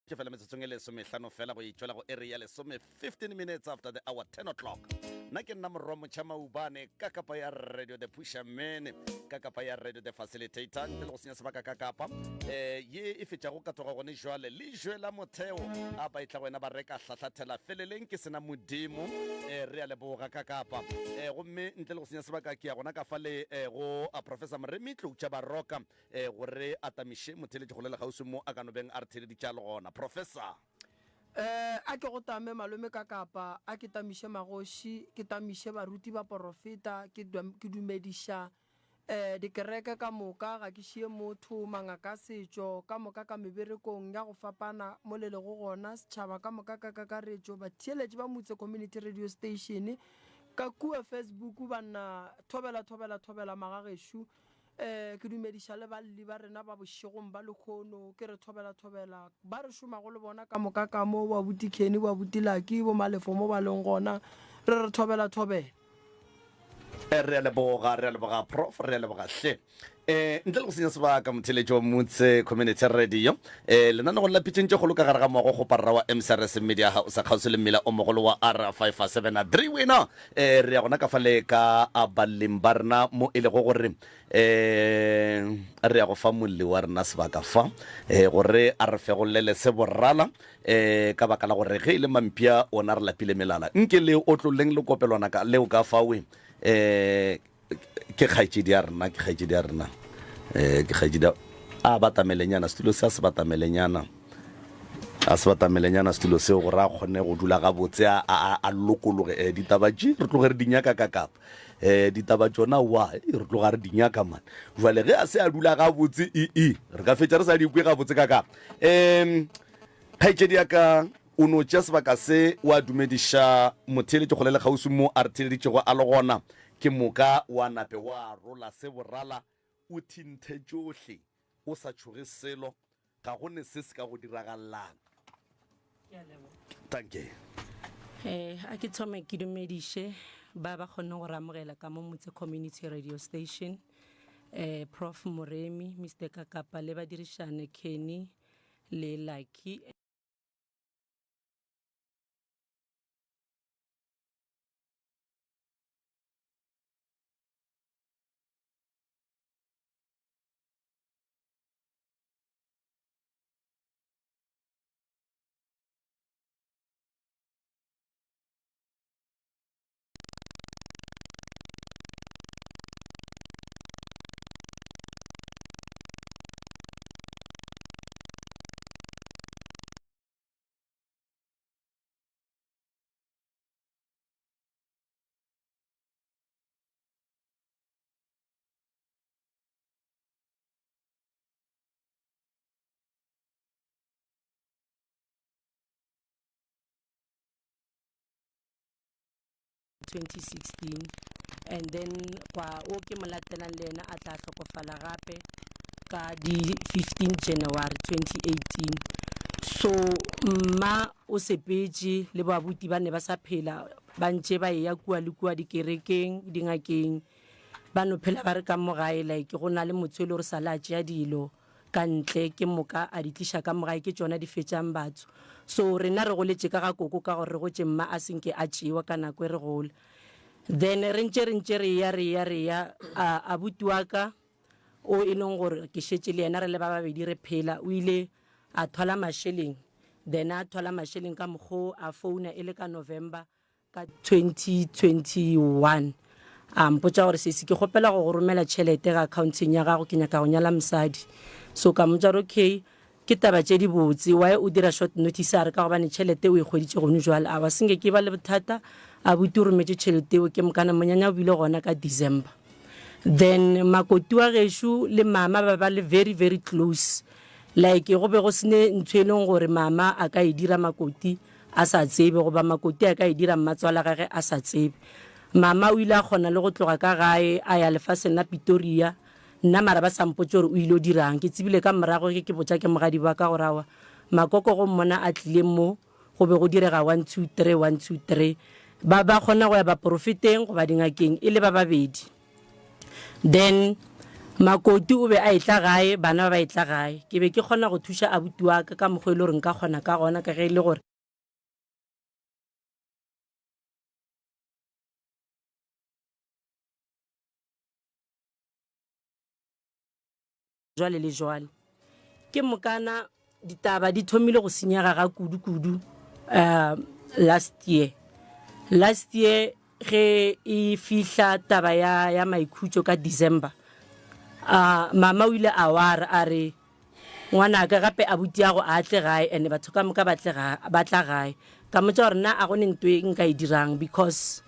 Ke fela metsotsong e lesomehlano fela go itšwela go iri ya lesome 15 minutes after the hour 10 o'clock. Nna ke nna morwa motšha maubane ka kapa ya radio the pusher man ka kapa ya radio the facilitator ntle le go senya sebaka ka kapa eh ye e fetšago ka tloga gone jwale lejwe la motheo a ba etla go wena ba reka hlahlathela feleleng ke sena modimo eh re a leboga ka kapa eh gomme ntle le go senya sebaka ke ya gona ka fa le eh, go a professor Moremi Tloutša Baroka e gore a tamiše motheeletši go lela kgauswi mo a ka no beng a re theeleditše a le gona. Professor. Eh, a ke go tame malome ka kapa, a ke tamiše magoši, ke tamiše baruti baporofeta, ke, ke dumediša eh, dikereke ka moka, ga ke šie motho, mangaka a setšo ka moka ka meberekong ya go fapana mo le lego gona, setšhaba ka moka ka kakaretšo, batheeletši ba Mutse Community Radio Station, ka kua Facebook banna, thobela thobela thobela magagešo. Ee, ke dumediša le balli ba rena ba bošegong ba lehono, ke re thobela thobela ba re šomago le bona ka moka ka mo, bo abuti Kenny, bo abuti Lucky, bo Malefo mo ba leng gona, re re thobela thobela. Eh, re a leboga, re a leboga Prof, re a leboga hle. Eh, ntle le go senya sebaka motheletši wa Mutse Community Radio, eh, lenanegong la pitšeng tše kgolo ka gare ga moago kgoparara wa MCRS Media House kgauswi le mmila o mogolo wa R573 wena Eh, re ya gona ka fa le ka a baleng ba rena mo e lego gore um re ya go fa molli wa rena sebaka fa um gore a re fegolele se borala um ka baka la gore ge e le mampia ona re lapile melala nke le otloleng le kopelwana ka leo ka fawe um ke kgaetšedi ya rena ke kgaetšedi ya rena um ke kgaetšedi a batamelenyana setulo se a se batamelenyana a se batamelenyana setulo seo gore a kgone go dula gabotse a, a, a lokologe um ditaba tše re tloge re di nyaka ka kapa um ditaba tšona wa re tloga re di nyaka man jale ge a se a dula gabotse ee re ka fetša re sa di kwe gabotse ka kapa um kgaetšedi ya ka O no tšea sebaka se wa dumediša motheeletši kgole le kgauswi mo a re theeleditšego a le gona, ke moka wa nape wa rola se borala o thinthe tšohle o sa tšhoge selo, ga go ne se se ka go diragalelang. Dankie. Eh, a ke thome ke dumediše ba ba kgonne go re amogela ka mo Motse Community Radio Station, eh, Prof Moremi, Mister Kakapa le badirišane Kenny le Lucky. 2016 and then gwa o ke mo latelang le yena a tla hlokofala gape ka di 15 January 2018 so mma o sepetše le babuti ba ne ba sa phela ba ntše ba eya kua le kua dikerekeng dingakeng ba no phela ba re ka mo gae like go na le motho e le gore sa le a tšea dilo ka ntle ke moka a di tliša ka mo gae ke tšona di fetšang batho so rena re goletše ka ga koko ka gore re gotše mma a senke a tšewa ka nako e re gola then re ntše re ntše re ya re ya re ya a abuti wa ka o e leng gore ke šetše le yena re le ba babedi re phela o ile a thola mašeleng then a thola mašeleng ka mokgo a founa e le ka November Ka 2021 a mpotša gore sesi ke kgopela go go romela tšhelete ga accounteng ya gago ke nyaka go nyala mosadi so ka mmotša gore okay ke taba tše di botse why o dira short notice a re ka gobane tšhelete o e kgweditše gone jwale a wa senke ke ba le bothata a buti o rometše tšhelete eo ke mokana monyanya o bile gona ka December then makoti wa gešo le mama ba ba le very very close like go be go sene ntho e leng gore mama a ka e dira makoti a sa tsebe goba makoti a ka e dira mmatswala gage a sa tsebe. Mama o ile a kgona le go tloga ka gae a ya lefaseng la Pitoria, nna mara ba sa mpotše gore o ile dirang. Ke tsebile ka morago ge ke botša ke mogadi wa ka gore aowa makoko go mmona a tlile mo go be go direga one two three one two three. Ba ba kgona go ya baporofeteng goba dingakeng e le ba babedi. Then. Makoti o be a etla gae, bana ba ba etla gae. Ke be ke kgona go thuša abuti wa ka ka mokgwa e le gore nka kgona ka gona ka ge e le gore. Jwale le jwale. Ke mokana ditaba di thomile go senyega ga kudu-kudu um last year. Last year ge e fihla taba ya, ya maikhutšo ka December, uh, mama o ile a wara a re ngwanaka gape abutiago a tle gae and batho ka moka ba tle ba tla gae. Ka mmotša gore nna a go ne nto e nka e dirang because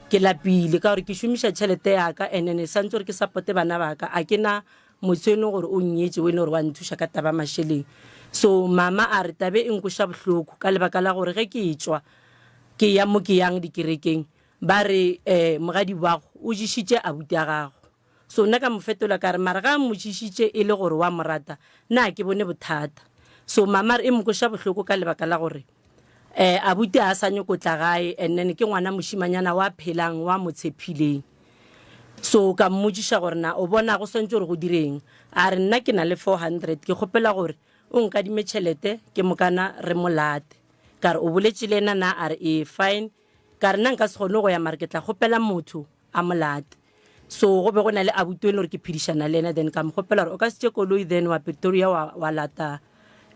ke lapile ka gore ke šomiša tšhelete ya ka and then santse gore ke supporte bana ba ka, a ke na motho e leng gore o nnyetše o e leng gore wa nthuša ka taba mašeleng. So mama a re tabe e nkoša bohloko ka lebaka la gore ge ke etšwa ke ya mo ke yang dikerekeng ba re um mogadi wago o ješitše abuti a gago. So nna ka mo fetola ka re mara ga a mmotšišitše e le gore wa mo rata na ke bone bothata. So mama re e mo kweša bohloko ka lebaka la gore eh abuti a sa nyoko tla gae and then ke ngwana mošimanyana wa phelang wa mo tshephileng. So ka mmotšiša gore na o bona go swantše gore go direng, a re nna ke na le 400 ke kgopela gore o nkadime tšhelete ke mokana re mo late. Ka re o boletše le yena na, a re ee fine. Ka re nna nka se kgone go ya mara ke tla kgopela motho a mo late. So go be go na le abuti o e le gore ke phedišana le yena, then ka mo kgopela gore o ka se tše koloi then wa Pretoria wa, wa lata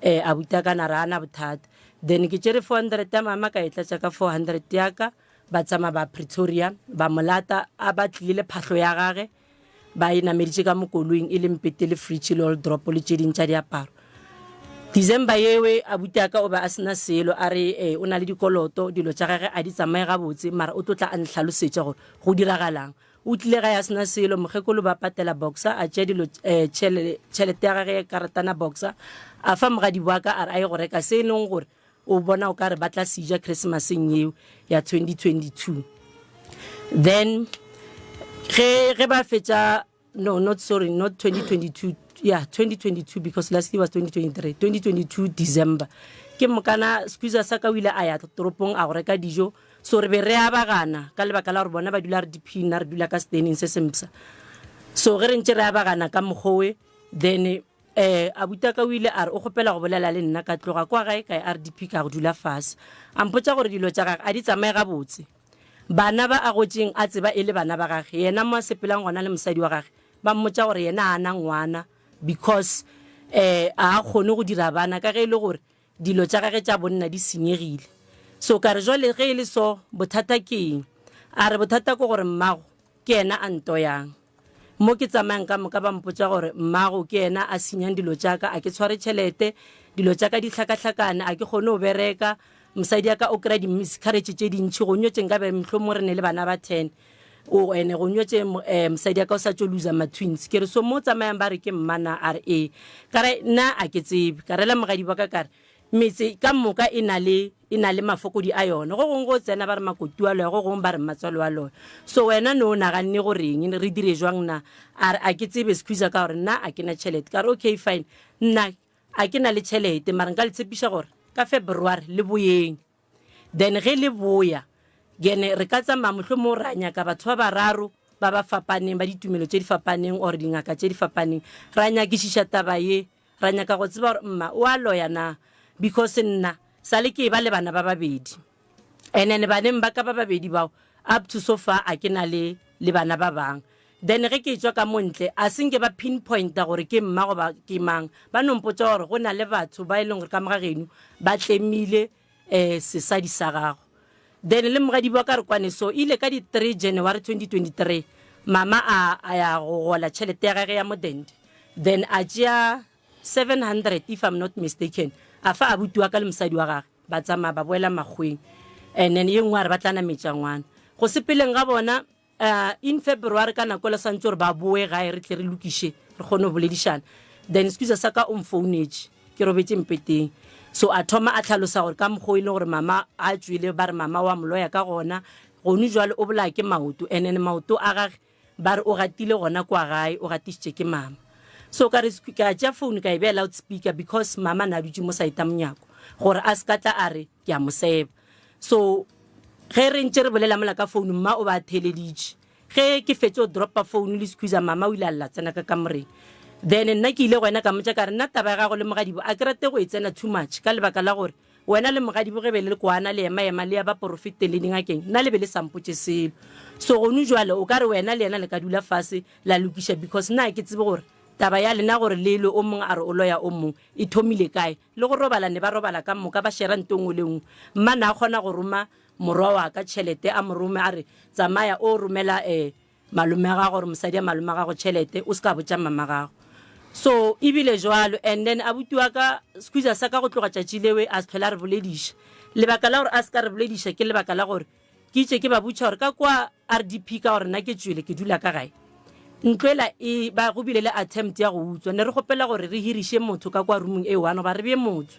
eh, abuti a ka na re ana bothata. Then ke tšere 400 ya mama ka e tlatša ka 400 ya ka, ba tsamaya ba Pretoria ba mo lata, a ba tlile le phahlo ya gage ba e nameditše ka mo koloing e le mpete le fridge le oldrop le tše ding tša diaparo. December yewe abuti a ka o be a sena selo, a re eh, o na le dikoloto, dilo tša gage a di tsamaye gabotse, mara o tlo tla a nhlalosetša gore go diragalang. O tlile gae a sena selo, mokgekolo ba patela boxer, a tšea dilo eh, tšhelete ya gage ya karatana boxer, a fa mogadi wa ka a re a ye go reka se e leng gore o bona o ka re ba tla se ja Christmaseng yeo ya 2022. Then ge ge ba fetša no not sorry not 2022 yeah 2022 because last year was 2023 2022 December ke mokana squeezer sa ka o ile a ya toropong a go reka dijo so re be re abagana ka lebaka la gore bona ba dula RDP nna re dula ka staneng se sempsa so ge re ntse re abagana ka mokgowe then eh abuta ka o ile a re o kgopela go bolela le nna ka tloga kwa gae ka ya RDP ka go dula fase a mpotša gore dilo tša gage a di tsamaye gabotse Bana ba a gotšeng a tseba e le bana ba gage, yena mo a sepelang gona le mosadi wa gage, ba mmotša gore yena a na ngwana because eh a a kgone go dira bana ka ge e le gore dilo tša gage tša bonna di senyegile. So ka re jwale ge e le so bothata ke eng? A re bothata ke gore mmago ke yena a ntoyang. Mo ke tsamayang ka moka ba mpotša gore mmago ke yena a senyang dilo tša ka, a ke tshware tšhelete, dilo tša ka di hlakahlakane, a ke kgone go bereka, mosadi ya ka o kry-a di-miscarriage tše dintšhi, go nyotše nkabe mohlomongwe re ne le bana ba ten, o ene go nyotše um mosadi ya ka o sa tšo loser ma-twins. Ke re so mo tsamayang ba re ke mma na? A re ee. Ka re nna a ke tsebe, ka rela mogadi wa ka ka re metse ka moka e na le e na le mafokodi a yona. Go gongwe go tsena ba re makoti wa loya, go gongwe ba re mmatswale wa loya. So wena ne o naganne goreng, re dire jwang na? A re a ke tsebe squeezer ka gore nna a ke na tšhelete. Ka re okay fine, nna a ke na le tšhelete mara nka le tshepiša gore ka February le boyeng. Then ge le boya gene re ka tsamaya mohlomong ra nyaka batho ba bararo ba ba fapaneng ba ditumelo tše di fapaneng or dingaka tše di fapaneng ra nyakišiša taba ye. Ra nyaka go tseba gore mma o a loya na because nna sale ke eba le bana ba babedi and then baneng ba ka ba babedi bao up to so far a ke na le le bana ba bang. Then ge ke tšwa ka mo ntle a se nke ba pinpointa gore ke mma goba ke mang, ba no mpotša gore go na le batho ba e leng gore ka mo ga geno ba tlemile um sesadi sa gago. Then le mogadi wa ka re kwane so ile ka di 3 January 2023 mama a a ya go gola tšhelete ya gage ya modende then a tšea 700 if I'm not mistaken a fa abuti wa ka le mosadi wa gage ba tsamaya ba boela makgweng and then ye nngwe a re ba tla nametša ngwana go sepeleng ga bona Uh, in February ka nako le santse gore ba boe gae re tle re lokiše re kgone go boledišana. Then squeezer sa ka o mfounetše ke robetše mpeteng, so a thoma a tlhalosa gore ka mokgwa o e leng gore mama a tšwele ba re mama wa moloya ka gona gone jwale o bolaya ke maoto and then maoto a gage ba re o gatile gona kwa gae o gatišitše ke mama. So ka re ka tšea phone ka e beya loud speaker because mama na dutše mo saeta monyako gore a se ka tla a re ke a mo seba. So ge re ntše re bolela mola ka founu mma o ba theeleditše. Ge ke fetše go dropa phone le squeezer mama o ile a lla tsena ka kamoreng. Then nna ke ile go yena ka mmotša ka re nna taba ya gago le mogadibo a ke rate go e tsena too much ka lebaka la gore wena le mogadibo ge be le kwana le ema ema le ya baporofeteng le dingakeng nna le be le sa mpotše selo. So gonu jwale o ka re wena le yena le ka dula fase la lokiša because nna ga ke tsebe gore taba ya lena gore le lwe o mongwe a re o loya o mongwe e thomile kae. Le go robala ne ba robala ka moka ba shera nto nngwe le nngwe. Mma na kgona go roma morwa wa ka tšhelete a mo rome a re tsamaya o romela um malome a gago gore mosadi ya malome a gago tšhelete o se ka botša mama gago. So ebile jwalo and then abuti wa ka squeezer sa ka go tloga tšatši lewe a se tlhole a re bolediša. Lebaka la gore a se ka re bolediša ke lebaka la gore ke itše ke ba botša gore ka kwa RDP ka gore nna ke tšwele ke dula ka gae ntlo ela e ba go bile le attempt ya go utswa ne re kgopela gore re hiriše motho ka kwa roomong e one goba re bee motho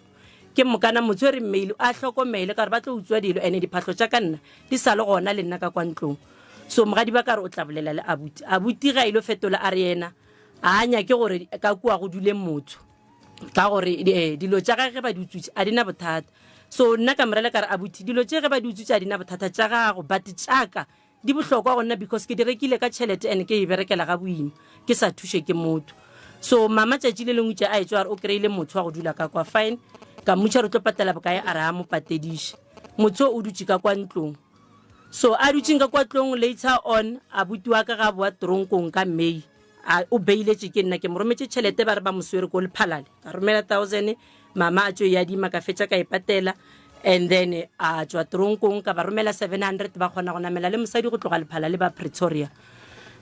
ke mokana motho e re mmeile a hlokomele ka gore ba tlo utswa dilo ene diphahlo tša ka nna di sa le gona le nna ka kwa ntlong so mogadi ba ka re o tla bolela le abuti abuti ga ile fetola a re yena a nyake gore ka kua go dule motho ka gore eh, dilo tša gage ge ba di utswitše a di na bothata so nna ka morela ka re abuti dilo tše ge ba di utswitše a di na bothata tša gago but tšaka di bohlokwa go nna because ke di rekile ka tšhelete and ke e berekela ga boima ke sa thuše ke motho so mama tšatši le lengwe tše a etšwa a re o kry-ile motho wa go dula ka kwa fine ka mmotša re tlo patela bokae a re a mo patediše motho o dutše ka kwa ntlong so a dutšeng ka kwa tlong later on abuti wa ka ga boa tronkong ka may a o beiletše ke nna ke mo rometše tšhelete ba re ba mo swere ko lephalale ka romela thousand mama a tšo e adima ka fetša ka e patela and then a tšwa tronkong ka ba romela 700 ba kgona go namela le mosadi go tloga lephalale ba pretoria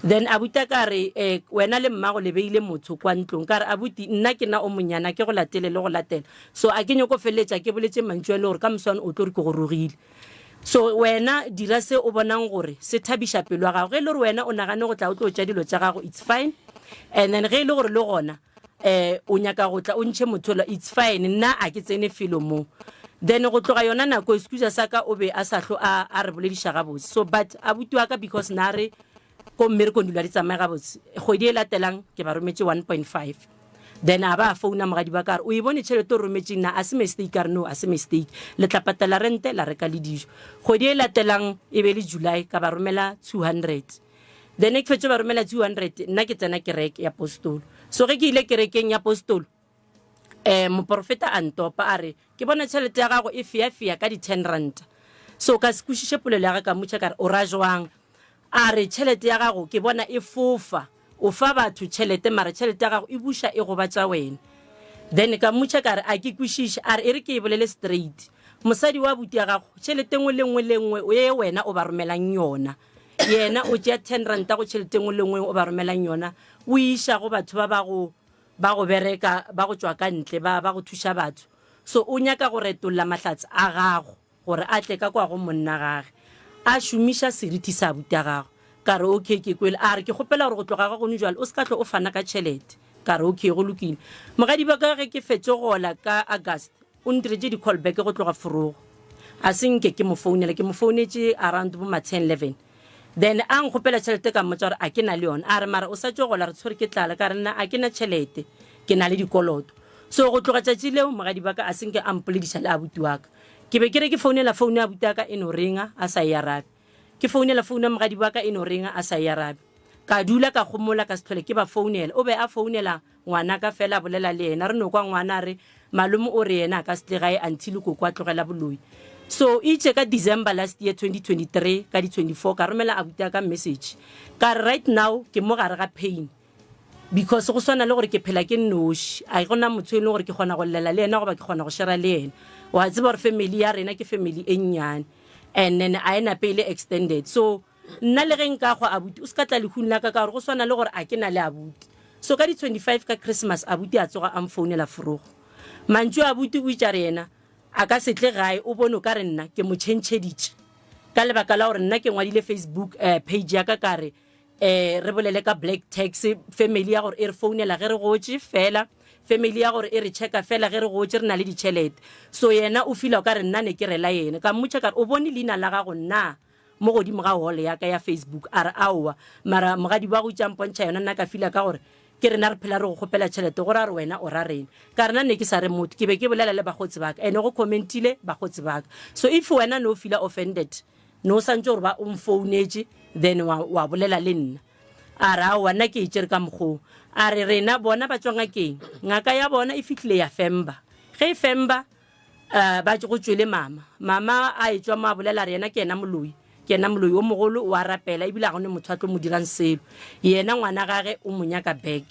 then abuti a ka re eh, wena le mmago le beile motho kwa ntlong ka re abuti nna ke na o monyana ke go latele le go latela so a ke nyoko feleletša ke boletše mantšu a le gore ka moswane o tlo re ke go rogile So wena dira se o bonang gore se thabiša pelo ya gago. Ge e le gore wena o nagane go tla o tlo tša dilo tša gago, it's fine. And then ge e le gore le gona eh o nyaka go tla o ntšhe motho it's fine. Nna a ke tsene felo mo. Then go tloga yona nako excuse sa ka o be a sa hlo a a re bolediša gabotse. So but abuti wa ka because na re ko mmerekong dilo di tsamaye gabotse kgwedi e latelang ke ba rometše 1.5 then a ba a founa mogadi ba ka re o e bone tšhelete o rometšeng na a se mistake ka re no a se mistake le tla patela rente la reka le dijo kgwedi e latelang e be le july ka ba romela 200 then ke fetše ba romela 200 nna ke tsena kereke ya postolo so ge ke ile kerekeng ya postolo um moporofeta a ntopa a re ke bona tšhelete ya gago e feafea ka di-ten ranta so ka se kwešiše polelo ya ga ka mmotša ka re o ra jwang a re tšhelete ya gago ke bona e fofa o fa batho tšhelete mara tšhelete ya gago e buša e gobatša wena then ka mmotša ka re a ke kwešiše a re e re ke e bolele straight mosadi wa buti ya gago tšhelete nngwe le nngwe le nngwe ye wena o ba romelang yona yena o tšea ten ranta go tšhelete nngwe le nngwe o ba romelang yona o iša go batho ba ba go ba go bereka ba go tšwa ka ntle ba ba go thuša batho so o nyaka go retolla mahlatse a gago gore a tle ka kwa go monna gage a šomiša seriti sa abuti a gago ka re okay ke kwele a re ke kgopela gore go tloga ga gone jwale o se ka tlo o fana ka tšhelete ka re okay go lokile mogadi ba ka ge ke fetše gola ka august o ntiretše di-call back go tloga forogo a se nke ke mo founela ke mo founetše around bo ma 10 11 Then a nkgopela tšhelete ka mmotša gore a ke na le yona. A re mara o sa tšo gola re tshwere ke tlala. Ka re nna a ke na tšhelete ke na le dikoloto. So go tloga tšatši leo mogadi ba ka a se nke a mpolediša le abuti wa ka. Ke be ke re ke founela founu ya abuti wa ka e no ringa a sa e arabe. Ke founela founu ya mogadi wa ka e no ringa a sa e arabe. Ka dula ka gomola ka se hlole ke ba founela. O be a founela Ngwanaka fela a bolela le yena, re no kwa ngwana a re malome o re yena a ka se tle gae until koko a tlogela boloi. So itše ka December last year 2023 ka di 24 ka romela abuti a ka message ka re right now ke mo gare ga pain because go swana le gore ke phela ke nnoši, a gona motho e leng gore ke kgona go llela le yena goba ke kgona go shera le yena. Wa tseba gore family ya rena ke family e nnyane and then a e nape e le extended so Nna le ge nka hwa abuti o se ka tla lehung la ka ka gore go swana le gore a ke na le abuti. So ka di 25 ka Christmas abuti a tsoga a mfounela forogo. Mantšu a abuti o itše a re yena a ka se tle gae o bone o ka re nna ke mo tšhentšheditše ka lebaka la gore nna ke ngwadile Facebook eh, page ya ka ka re eh, re bolele ka black tax family ya gore e re founela ge re gotše fela family ya gore e re checka fela ge re gotše re na le ditšhelete so yena o fila o ka re nna ne ke rela yena ka mmotša ka re o bone leina la gago nna mo godimo ga wall ya ka ya Facebook a re aowa mara mogadi wa go itša mpontšha yona nna ka fila ka gore ke rena re phela re go kgopela tšhelete go ra re wena o ra rena ka rena ne ke sa re motho ke be ke bolela le bakgotsi ba ka ene go commentile bakgotsi ba ka so if wena no fila offended Ne o santse gore ba o mfounetše then wa, wa bolela le nna. A re aowa nna ke e tšere ka mokgoo. A re rena bona ba tšwa ngakeng, ngaka ya bona e fihlile ya femba. Ge e femba uh, ba go tšwele mama. Mama a etšwa mo a bolela a re yena ke yena moloi, ke yena moloi o mogolo o a rapela ebile ga go ne motho a tlo mo dirang selo. Yena ngwana gage o mo nyaka back.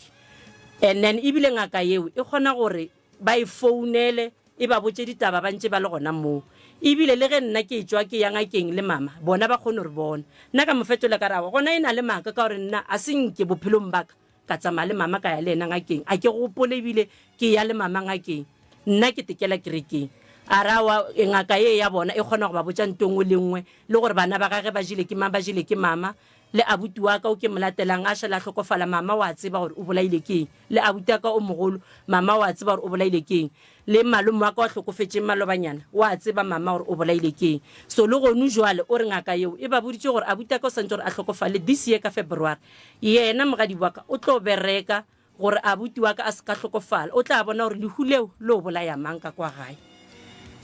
And then ebile ngaka yeo e kgona gore ba e founele e ba botše ditaba ba ntše ba le gona moo. Ebile le ge nna ke etšwa ke ya ngakeng le mama, bona ba kgone re bona. Nna ka mo fetola ka re, Aowa, gona e na le maaka ka gore nna a se nke bophelong ba ka ka tsamaya le mama ka ya le yena ngakeng. A ke gopole ebile ke ya le mama ngakeng. Nna ke tekela kerekeng. A re, Aowa, ngaka ye ya bona e kgona go ba botša nto nngwe le nngwe, le gore bana ba gage ba jele ke mang, ba jele ke mama. Le abuti wa ka o ke mo latelang a šale a hlokofala, mama o a tseba gore o bolaile ke eng. Le abuti wa ka o mogolo, mama o a tseba gore o bolaile ke eng. Le malome wa ka wa hlokofetšeng malobanyana, o a tseba mama gore o bolaile ke eng. So le gonu jwale o re ngaka yeo e ba boditše gore abuti wa ka o santše gore a hlokofale this year ka February. Yena mogadi wa ka o tlo bereka gore abuti wa ka a se ka hlokofala, o tla bona gore lehu leo le o bolaya mang ka kwa gae.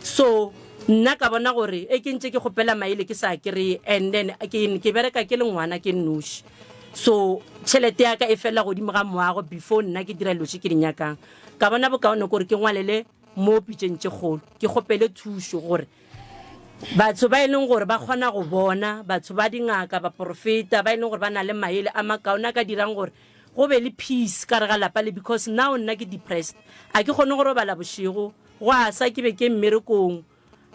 So nna ka bona gore e ke ntše ke kgopela maele ke sa kry-e, and then ke, ke bereka ke le ngwana ke nnoši, so tšhelete ya ka e felela godimo ga moago before nna ke dira dilo tše ke di nyakang. Ka bona bokaone kore ke ngwalele mo pitšeng tše kgolo, ke kgopele thušo gore Batho ba e leng gore ba kgona go bona, batho ba dingaka, baporofeta, ba e leng gore ba na le maele a makaone a ka dirang gore go be le peace ka re ga lapa le, because now nna ke depressed, a ke kgone go robala bošego, go a sa ke be ke mmerekong,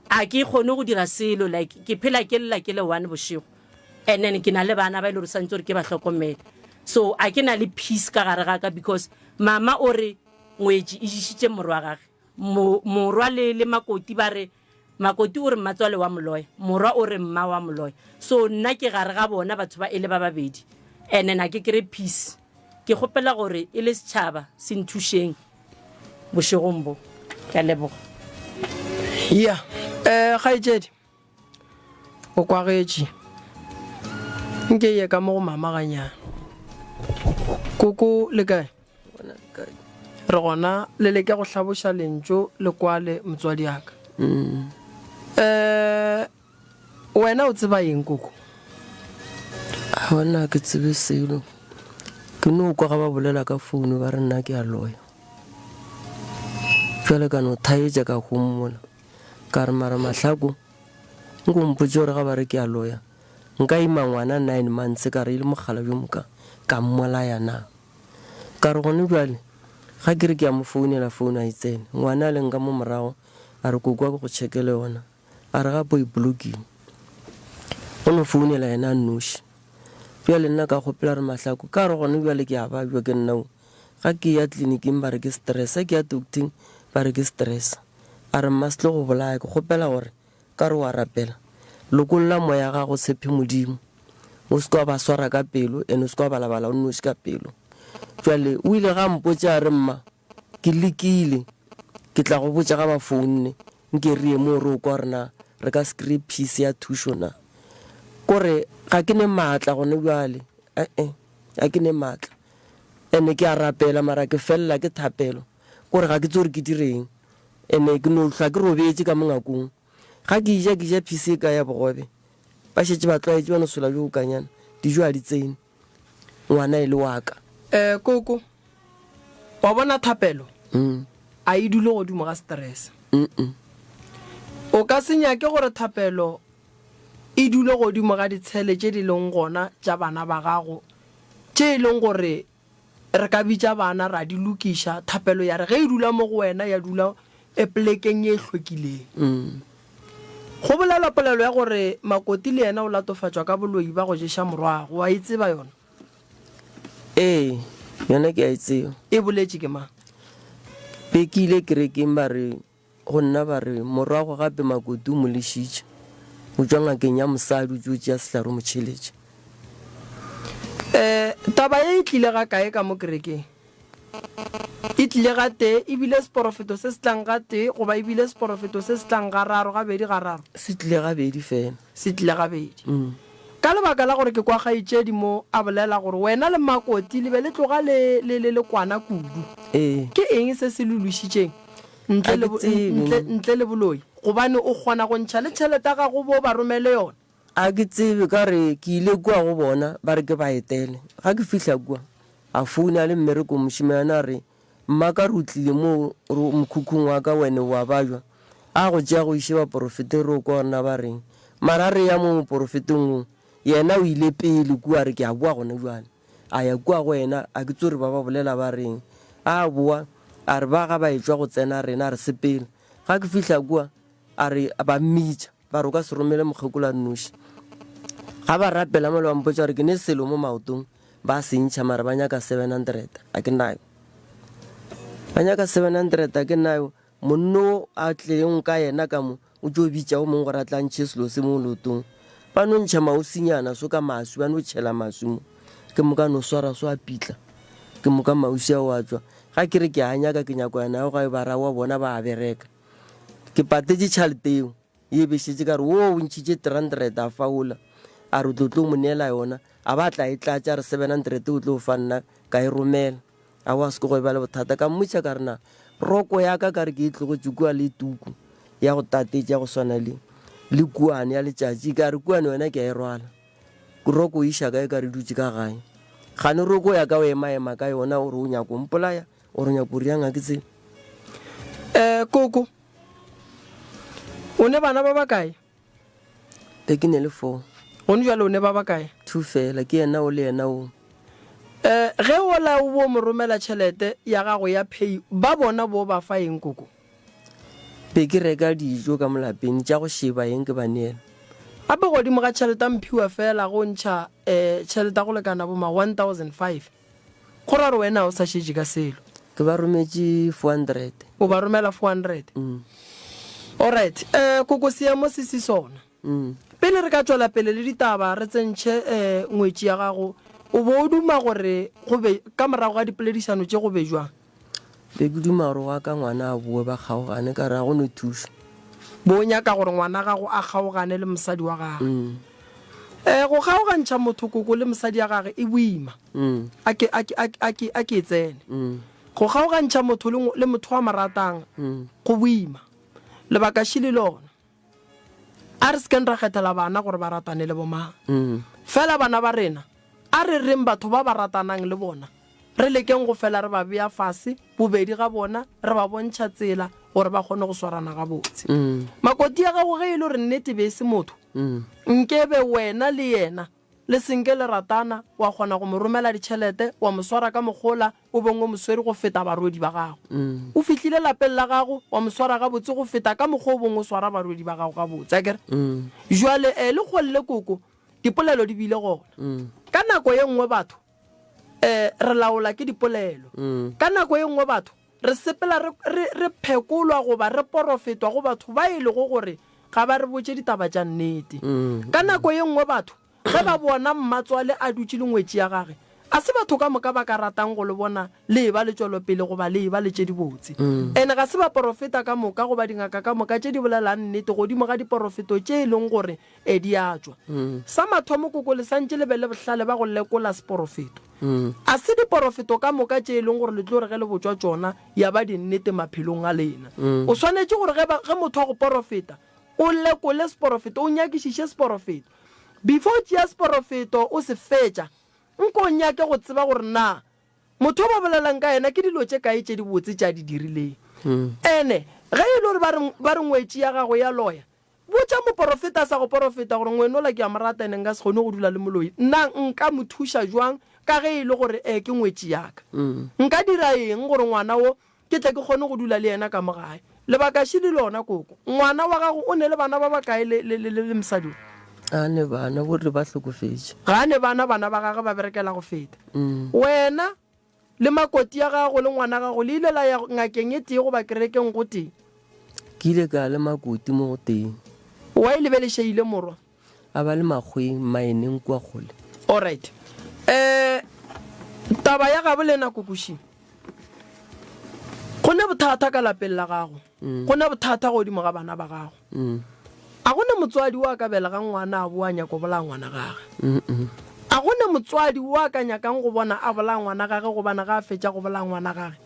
a ke kgone go dira selo, like ke phela ke lla ke le one bošego, and then ke na le bana ba e le gore santse gore ke ba hlokomele, so a ke na le peace ka gare ga ka, because mama o re ngwetši e ješitše morwa gage. Mo, morwa le, le Makoti ba re, Makoti o re mmatswale wa moloya, morwa o re mma wa moloya. So nna ke gare ga bona batho ba e le ba babedi, and then a ke kry peace. Ke kgopela gore e le setšhaba se nthušeng bošegong bo. Ke a leboga. Ya, eh, kgaetšedi, o kwagetše. Nke ye ka mo go mama ganyane. Koko le kae? Re gona le leke go hlaboša lentšu le kwale motswadi aka. Um wena o tseba eng koko? Aowa nna ga ke tsebe selo. Ke no kwa ga ba bolela ka founu ba re nna ke a loya. Bjale ka no thaetša ka homola. Ka re mara Mahlako nko mpotše gore ga ba re ke a loya nka ima ngwana nine months ka re e le mogala bjo moka ka mmolaya na? Ka re gone bjale ga ke re ke a mo founela phone a e tsene. Ngwana a leng ka mo morago a re koko a ke go checkele yona. A re gape o e blockile. O no founela yena a nnoši. Bjale nna ka kgopela re Mahlako ka re gone bjale ke a babjwa ke nna o. Ga ke ya tleliniking ba re ke stress, ga ke ya docting ba re ke stress. A re mma se tlo go bolaya ke kgopela gore Ka re o a rapela, lokolla moya gago, tshepe Modimo. O se ke wa ba swara ka pelo, and o se ke wa balabala o nnoši ka pelo. Bjale o ile ga mpotša a re, Mma, ke lekile. Ke tla go botša ga ba founne, nke re ye moo re o kwa gore na re ka se kry-e peace ya thušo na. Ko re ga ke ne maatla gone bjale, e-e, ga ke ne maatla. And ke a rapela mara ke felela ke thapelo, ko re ga ke tsebe gore ke direng. Ene ke no hlwa ke robetše ka mo ngakong. Ga ke ja, ke ja phisi e kae ya bogobe. Ba šetše ba tlwaetše ba no sola bjo bokanyana. Dijo ga di tsene. Ngwana e le wa ka. Eh, Koko, wa bona thapelo a e dule godimo ga stress. O ka se nyake gore thapelo e dule godimo ga ditshele tše di leng gona tša bana ba gago, tše e leng gore Re ka bitša bana ra di lokiša. Thapelo ya re ge e dula mo go wena ya dula e polekeng ye e hlwekileng. Go bolelwa polelo ya gore Makoti le yena o latofatšwa ka boloi ba go ješa morwagwe. Wa e tseba yona? Ee, yona ke a e tseba. E boletše ke mang? Be ke ile kerekeng ba re Go nna ba re, Morwago gape Makoti o mo lešitše, o tšwa ngakeng ya mosadi, o tšo tšea sehlare o mo tšheletše. E, taba ye e tlile ga kae ka mo kerekeng? E tlile gatee, e bile seporofeto se se tlang gatee, goba e bile seporofeto se se tlang gararo, gabedi, gararo? Se tlile gabedi fela. Se tlile gabedi. Ka lebaka la gore ke kwa kgaetšedi mo a bolela gore wena le Makoti le be le tloga le, le, le, le kwana kudu. Ee. Ke eng se se le lwešitšeng? Ntle le, ntle, ntle le boloi, gobane o kgona go ntšha le tšhelete ya gago bo ba romele yona. A ke tsebe, ka re ke ile kua go bona, ba re ke ba etele. Ga ke fihla kua, a founa le mmerekong, mošemane a re, Mma ka re o tlile mo mokhukhung wa ka, wene o a bajwa. A go tšea go iše baporofeteng re o kwa gore na ba reng. Mara a re ya mo moporofeteng wo, yena o ile pele kua a re ke a boa gona bjale. A ya kua go yena, a ke tsore ba ba bolela ba reng. A boa, a re ba ga ba etšwa go tsena rena, a re sepela. Ga ke fihla kua, a re ba mmitša, ba re o ka se romele mokgekolo a nnoši. Ga ba rapela mola ba mpotša gore ke ne selo mo maotong, ba se ntšha mara ba nyaka 700, a ke nayo. Ba nyaka 700, a ke nayo. Monno a tlileng ka yena ka mo, o tšo bitša o mongwe gore a tla ntšhe selo se mo leotong. Ba no ntšha mausinyana so ka maswi, ba no tšhela maswi mo. Ke moka no swara so a pitla. Ke moka mausi ao a tšwa. Ga ke re ke a nyaka, ke nyako ya nayo gae, bara wa bona ba a bereka. Ke patetše tšhalete eo, ye be šetše ka re, wo o ntšhitše 300 a fa ola. A re o tlo tlo mo neela yona. A ba tla e tlatša, a re 700 o tlo fa nna, ka e romela. Aowa, se ke go eba le bothata. Ka mmotša ka re, Na roko ya ka ka re ke e tlogetše kua le tuku ya go tatetša ya go swana le, le kuane ya letšatši? Ka re, Kuane yona ke a e rwala. Roko o iša kae ka re dutše ka gae? Kgane roko ya ka o emaema ka yona o re o nyako mpolaya o re o nyako riang ga ke tsebe. Eh, koko, o ne bana ba bakae? Be ke ne le four. Gone bjale o ne ba bakae? Two fela, ke yena o le yena o. Eh, ge ola o bo mo romela tšhelete ya gago ya pay, ba bona bo ba fa eng koko? Be ke reka dijo ka mo lapeng, tša go šeba eng ke ba neela. Gape godimo ga tšhelete a mphiwa fela go ntšha eh tšhelete ya go lekana bo ma 1005. Go ra gore wena o sa šetše ka selo. Ke ba rometše 400. O ba romela 400? Mm. Alright, eh koko seemo se se sona. Mm. Pele re ka tšwela pele le ditaba re tsentšhe eh ngwetši ya gago, o bo o duma gore go be ka morago ga dipoledišano tše go be jwang? Be ke duma gore wa ka ngwana a boe ba kgaogane ka re ga go no thušo. Bo o nyaka gore ngwana gago a kgaogane le mosadi wa gagwe. Eh go kgaogantšha motho koko le mosadi ya gage e boima. A ke a ke a ke a ke a ke e tsene. Go kgaogantšha motho le le motho a mo ratang go boima. Lebaka šele lona. A re se keng ra kgethela bana gore ba ratane le bomang. Fela bana ba rena, a re reng batho ba ba ratanang le bona, re lekeng go fela re ba bea fase, bobedi ga bona, re ba bontšha tsela gore ba kgone go swarana gabotse. Makoti ya gago ge e le gore nnete be e se motho, nkebe wena le yena le se nke le ratana, wa kgona go mo romela ditšhelete, wa mo swara ka mogola, o beng o mo swere go feta barwedi ba gago. O fihlile lapeng la gago, wa mo swara gabotse go feta ka mokgwa o beng o swara barwedi ba gago gabotse, akere? Jwale, e, le kgolle koko, dipolelo di bile gona. Ka nako ye nngwe batho, e, re laola ke dipolelo. Ka nako ye nngwe batho, re sepela re, re, re phekolwa goba re porofetwa go batho ba e lego gore ga ba re botše ditaba tša nnete. Ka nako ye nngwe batho ge ba bona mmatswale a dutše le ngwetši ya gage, a se batho ka moka ba ka ratang go le bona le eba le tšwelopele goba le eba le tše dibotse. Ene ga se baporofeta ka moka goba dingaka ka moka tše di bolelang nnete godimo ga diporofeto tše e leng gore e di a tšwa. Sa mathomo koko le santše le be le bohlale ba go lekola seporofeto. A se diporofeto ka moka tše e leng gore le tlo re ge le botšwa tšona ya ba dinnete maphelong a lena. O swanetše gore ge, ge motho a go porofeta, o lekole seporofeto, o nyakišiše seporofeto. Before o tšea seporofeto o se fetša, nko o nyake go tseba gore na motho o ba bolelang ka yena ke dilo tše kae tše dibotse tše a di dirileng. Ene ge e le gore ba re, ba re ngwetši ya gago ya loya, Botša moporofeta a sa go porofeta gore ngwenola ke a mo rata ene nka se kgone go dula le moloi. Nna nka mo thuša jwang ka ge e le gore e ke ngwetši ya ka? Nka dira eng gore ngwana wo ke tle ke kgone go dula le yena ka mo gae? Lebaka šele lona koko. Ngwana wa gago o ne le bana ba bakae le, le, le, le mosadi wo? Ga a ne bana, bo rile ba hlokofetše. Ga a ne bana, bana ba gagwe ba berekela go feta wena. Le makoti ya gago le ngwana gago le ile la ya ngakeng e tee goba kerekeng gotee? Ke ile ka ya le makoti mo gotee. Why le be le šeile morwa? A ba le makgweng mmaeneng kua kgole. Alright. Eh, taba ya gabo lena Kokoši, go ne bothata ka lapeng la gago. Go ne bothata godimo ga bana ba gago. A go ne motswadi wo a ka belegang ngwana a bo a nyaka go bolaya ngwana gage? A go ne motswadi wo a ka nyakang go bona a bolaya ngwana gage gobane ga a fetša go bolaya ngwana gage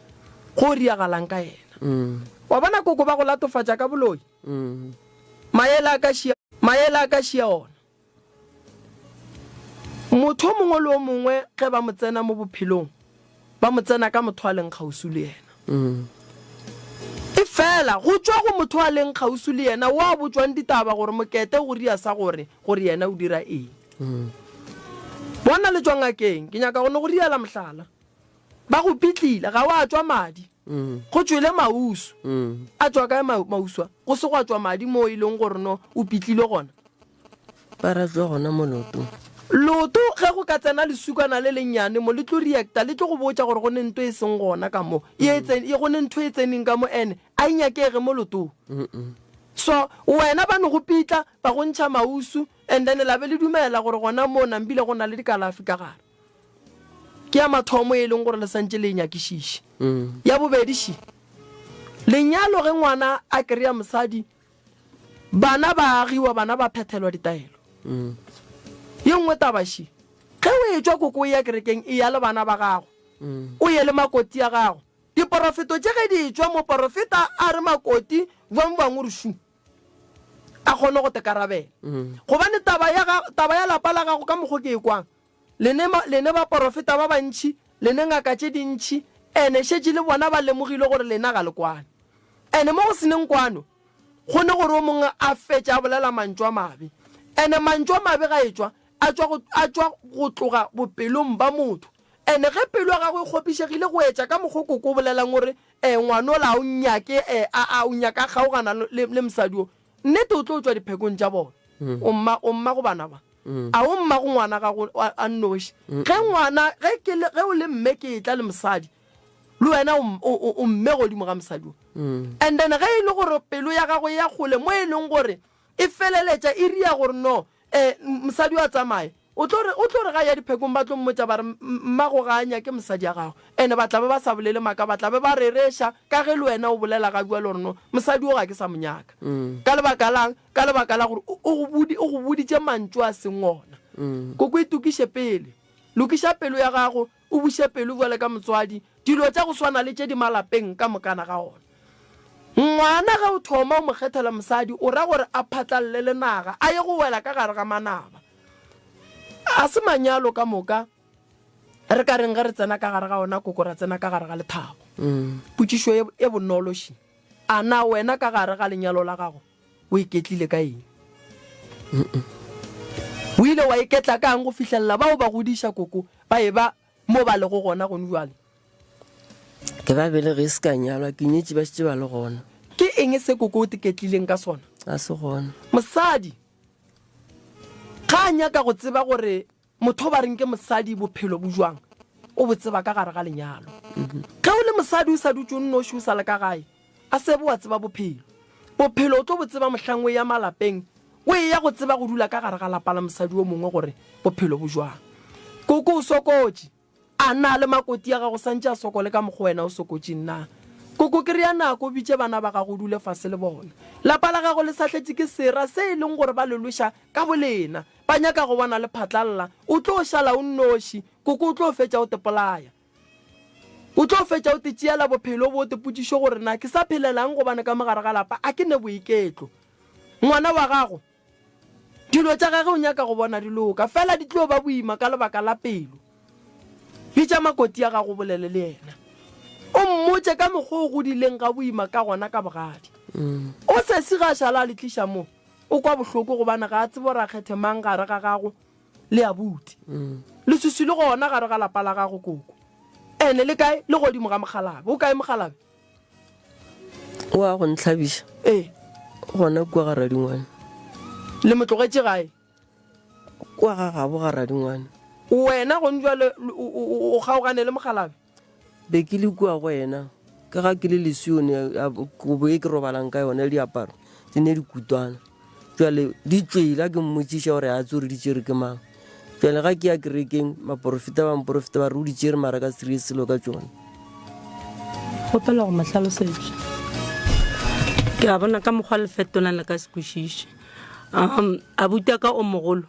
go riagalang ka yena? Wa bona koko ba go latofatša ka boloi? Maele a ka šia, maele a ka šia ona. Motho o mongwe le o mongwe ge ba mo tsena mo bophelong, ba mo tsena ka motho a leng kgauswi le yena. Efela go tšwa go motho a leng kgauswi le yena wo a botšwang ditaba gore Mokete o ria sa gore, gore yena o dira eng. Bona le tšwa ngakeng, ke nyaka go no go riela mohlala. Ba go pitlile, ga wa tšwa madi. Go tšwele mausu. A tšwa kae mausu a? Go se gwa tšwa madi moo e leng gore no o pitlilwe gona. Ba ra tšwa gona mo leotong. Leoto ge go ka tsena lesukana le lennyane mo, le tlo reacta, le tlo go botša gore go ne nto e seng gona ka mo, ye e go ne ntho e tseneng ka mo ene a e nyakege mo leotong. So wena ba no go pitla, ba go ntšha mausu and then la be le dumela gore gona moo nambile go na le dikalafi ka gare. Ke ya mathomo e leng gore le santše le e nyakišiše. Ya bobedi še, lenyalo ge ngwana a kry-a mosadi, Bana ba agiwa, bana ba phethelwa ditaelo. Ye nngwe taba še, ge o etšwa koko o eya kerekeng, eya le bana ba gago, o ye le makoti a gago. Diporofeto tše ge di etšwa, moporofeta a re makoti bjang bjang o re šu, a kgone go tekarabela. Gobane taba ya, taba ya lapa la gago ka mokgo ke e kwang, Lene, lene baporofeta ba bantši, lene ngaka tše dintši, ene šetše le bona ba lemogile gore lena ga le kwane. Ene mo go seneng kwano, go ne gore o mongwe a fetše a bolela mantšu a mabe. Ene mantšu a mabe ga etšwa, a tšwa go, a tšwa go tloga bopelong ba motho. Ene ge pelo ya gago e kgopišegile go etša ka mokgo koko o bolelang o re, E, ngwanola a o nnyake, e, a, a o nyaka a kgaogana le, le, le mosadi o, Nnete o tlo tšwa diphekong tša bona. O mma, o mma go bana ba. A o mma go ngwana gago a nnoši. Ge ngwana, ge ke le, ge o le mme ke etla le mosadi, le wena o, o, o mme godimo ga mosadi o. And then ge e le gore pelo ya gago e ya kgole mo e leng gore e feleletša e ria gore no, eh, mosadi o a tsamaye, O tlo re, o tlo re ga a ya diphekong ba tlo mmotša ba re, Mmago ga a nyake mosadi ya gago. Ene ba tla be ba sa bolele maaka, ba tla be ba rereša ka ge le wena o bolela ga bjalo gore no, mosadi wo ga ke sa mo nyaka. Ka lebaka lang? Ka lebaka la gore o, o go bodi, o go boditše mantšu a seng ona. Koko itokiše pele. Lokiša pelo ya gago, o buše pelo bjale ka motswadi, dilo tša go swana le tše di malapeng ka mokana ga ona. Ngwana ge o thoma o mo kgethela mosadi, o ra gore a phatlalle le naga, a ye go wela ka gare ga manaba. A se manyalo ka moka re ka reng ge re tsena ka gare ga ona koko ra tsena ka gare ga lethabo. Potšišo e, e bonolo še, a na wena ka gare ga lenyalo la gago o iketlile ka eng? O ile wa iketla ka'ng go fihlelela bao ba godiša koko ba eba mo ba lego gona gone bjale? Ke ba belege se ka nyalwa, ke nyetše ba šetše ba le gona. Ke eng se koko o tiketlileng ka sona? A se gona. Mosadi ga a nyaka go tseba gore motho o ba reng ke mosadi bophelo bo jwang, o bo tseba ka gare ga lenyalo. Ge o le mosadi o sa dutše o nnoši o sa le ka gae, a se be wa tseba bophelo. Bophelo o tlo bo tseba mohlang o eya malapeng, o eya go tseba go dula ka gare ga lapa la mosadi o mongwe gore bophelo bo jwang. Koko o sokotše. A na le makoti a gago santše a sokole ka mokgwa wena o sokotšeng na? Koko ke rea nako o bitše bana ba gago o dule fase le bona. Lapa la gago le sahletše ke sera se e leng gore ba le lweša ka bolena. Ba nyaka go bona le phatlalla. O tlo šala o nnoši. Koko o tlo fetša o te polaya. O tlo fetša o te tšeela bophelo o bo o te potšišo gore na ke sa phelelang gobane ka mo gare ga lapa a ke ne boiketlo. Ngwana wa gago Dilo tša gage o nyaka go bona di loka, fela di tlo ba boima ka lebaka la pelo. Bitša makoti ya gago o bolele le yena. O mmotše ka mokgwa o godileng ga boima ka gona ka bogadi. O sesi ga a šala a le tliša mo, o kwa bohloko gobane ga a tsebe gore a kgethe mang gare ga gago le abuti. Leswiswi le gona gare ga lapa la gago koko. Ene le kae? Le godimo ga mokgalabe. O kae mokgalabe? O a go ntlhabiša? Ee. Gona kua ga Radingwane. Le mo tlogetše gae? Kua ga gabo ga Radingwane. Wena gone jwale o kgaogane le mokgalabe? Be ke le kua go yena, ka ga ke le lesione, kobo e ke robalang ka yona le diaparo di ne dikutwana. Jwale di tšwele, a ke mmotšiša gore a tse gore di tšere ke mang. Jwale ga ke ya kerekeng, maporofeta ba mporofeta ba re o di tšere mara ka se dire selo ka tšona. Kgopela go mo hlalosetša. Ke a bona ka mokgwa le fetolang le ka se kwešiše. Um, abuti wa ka o mogolo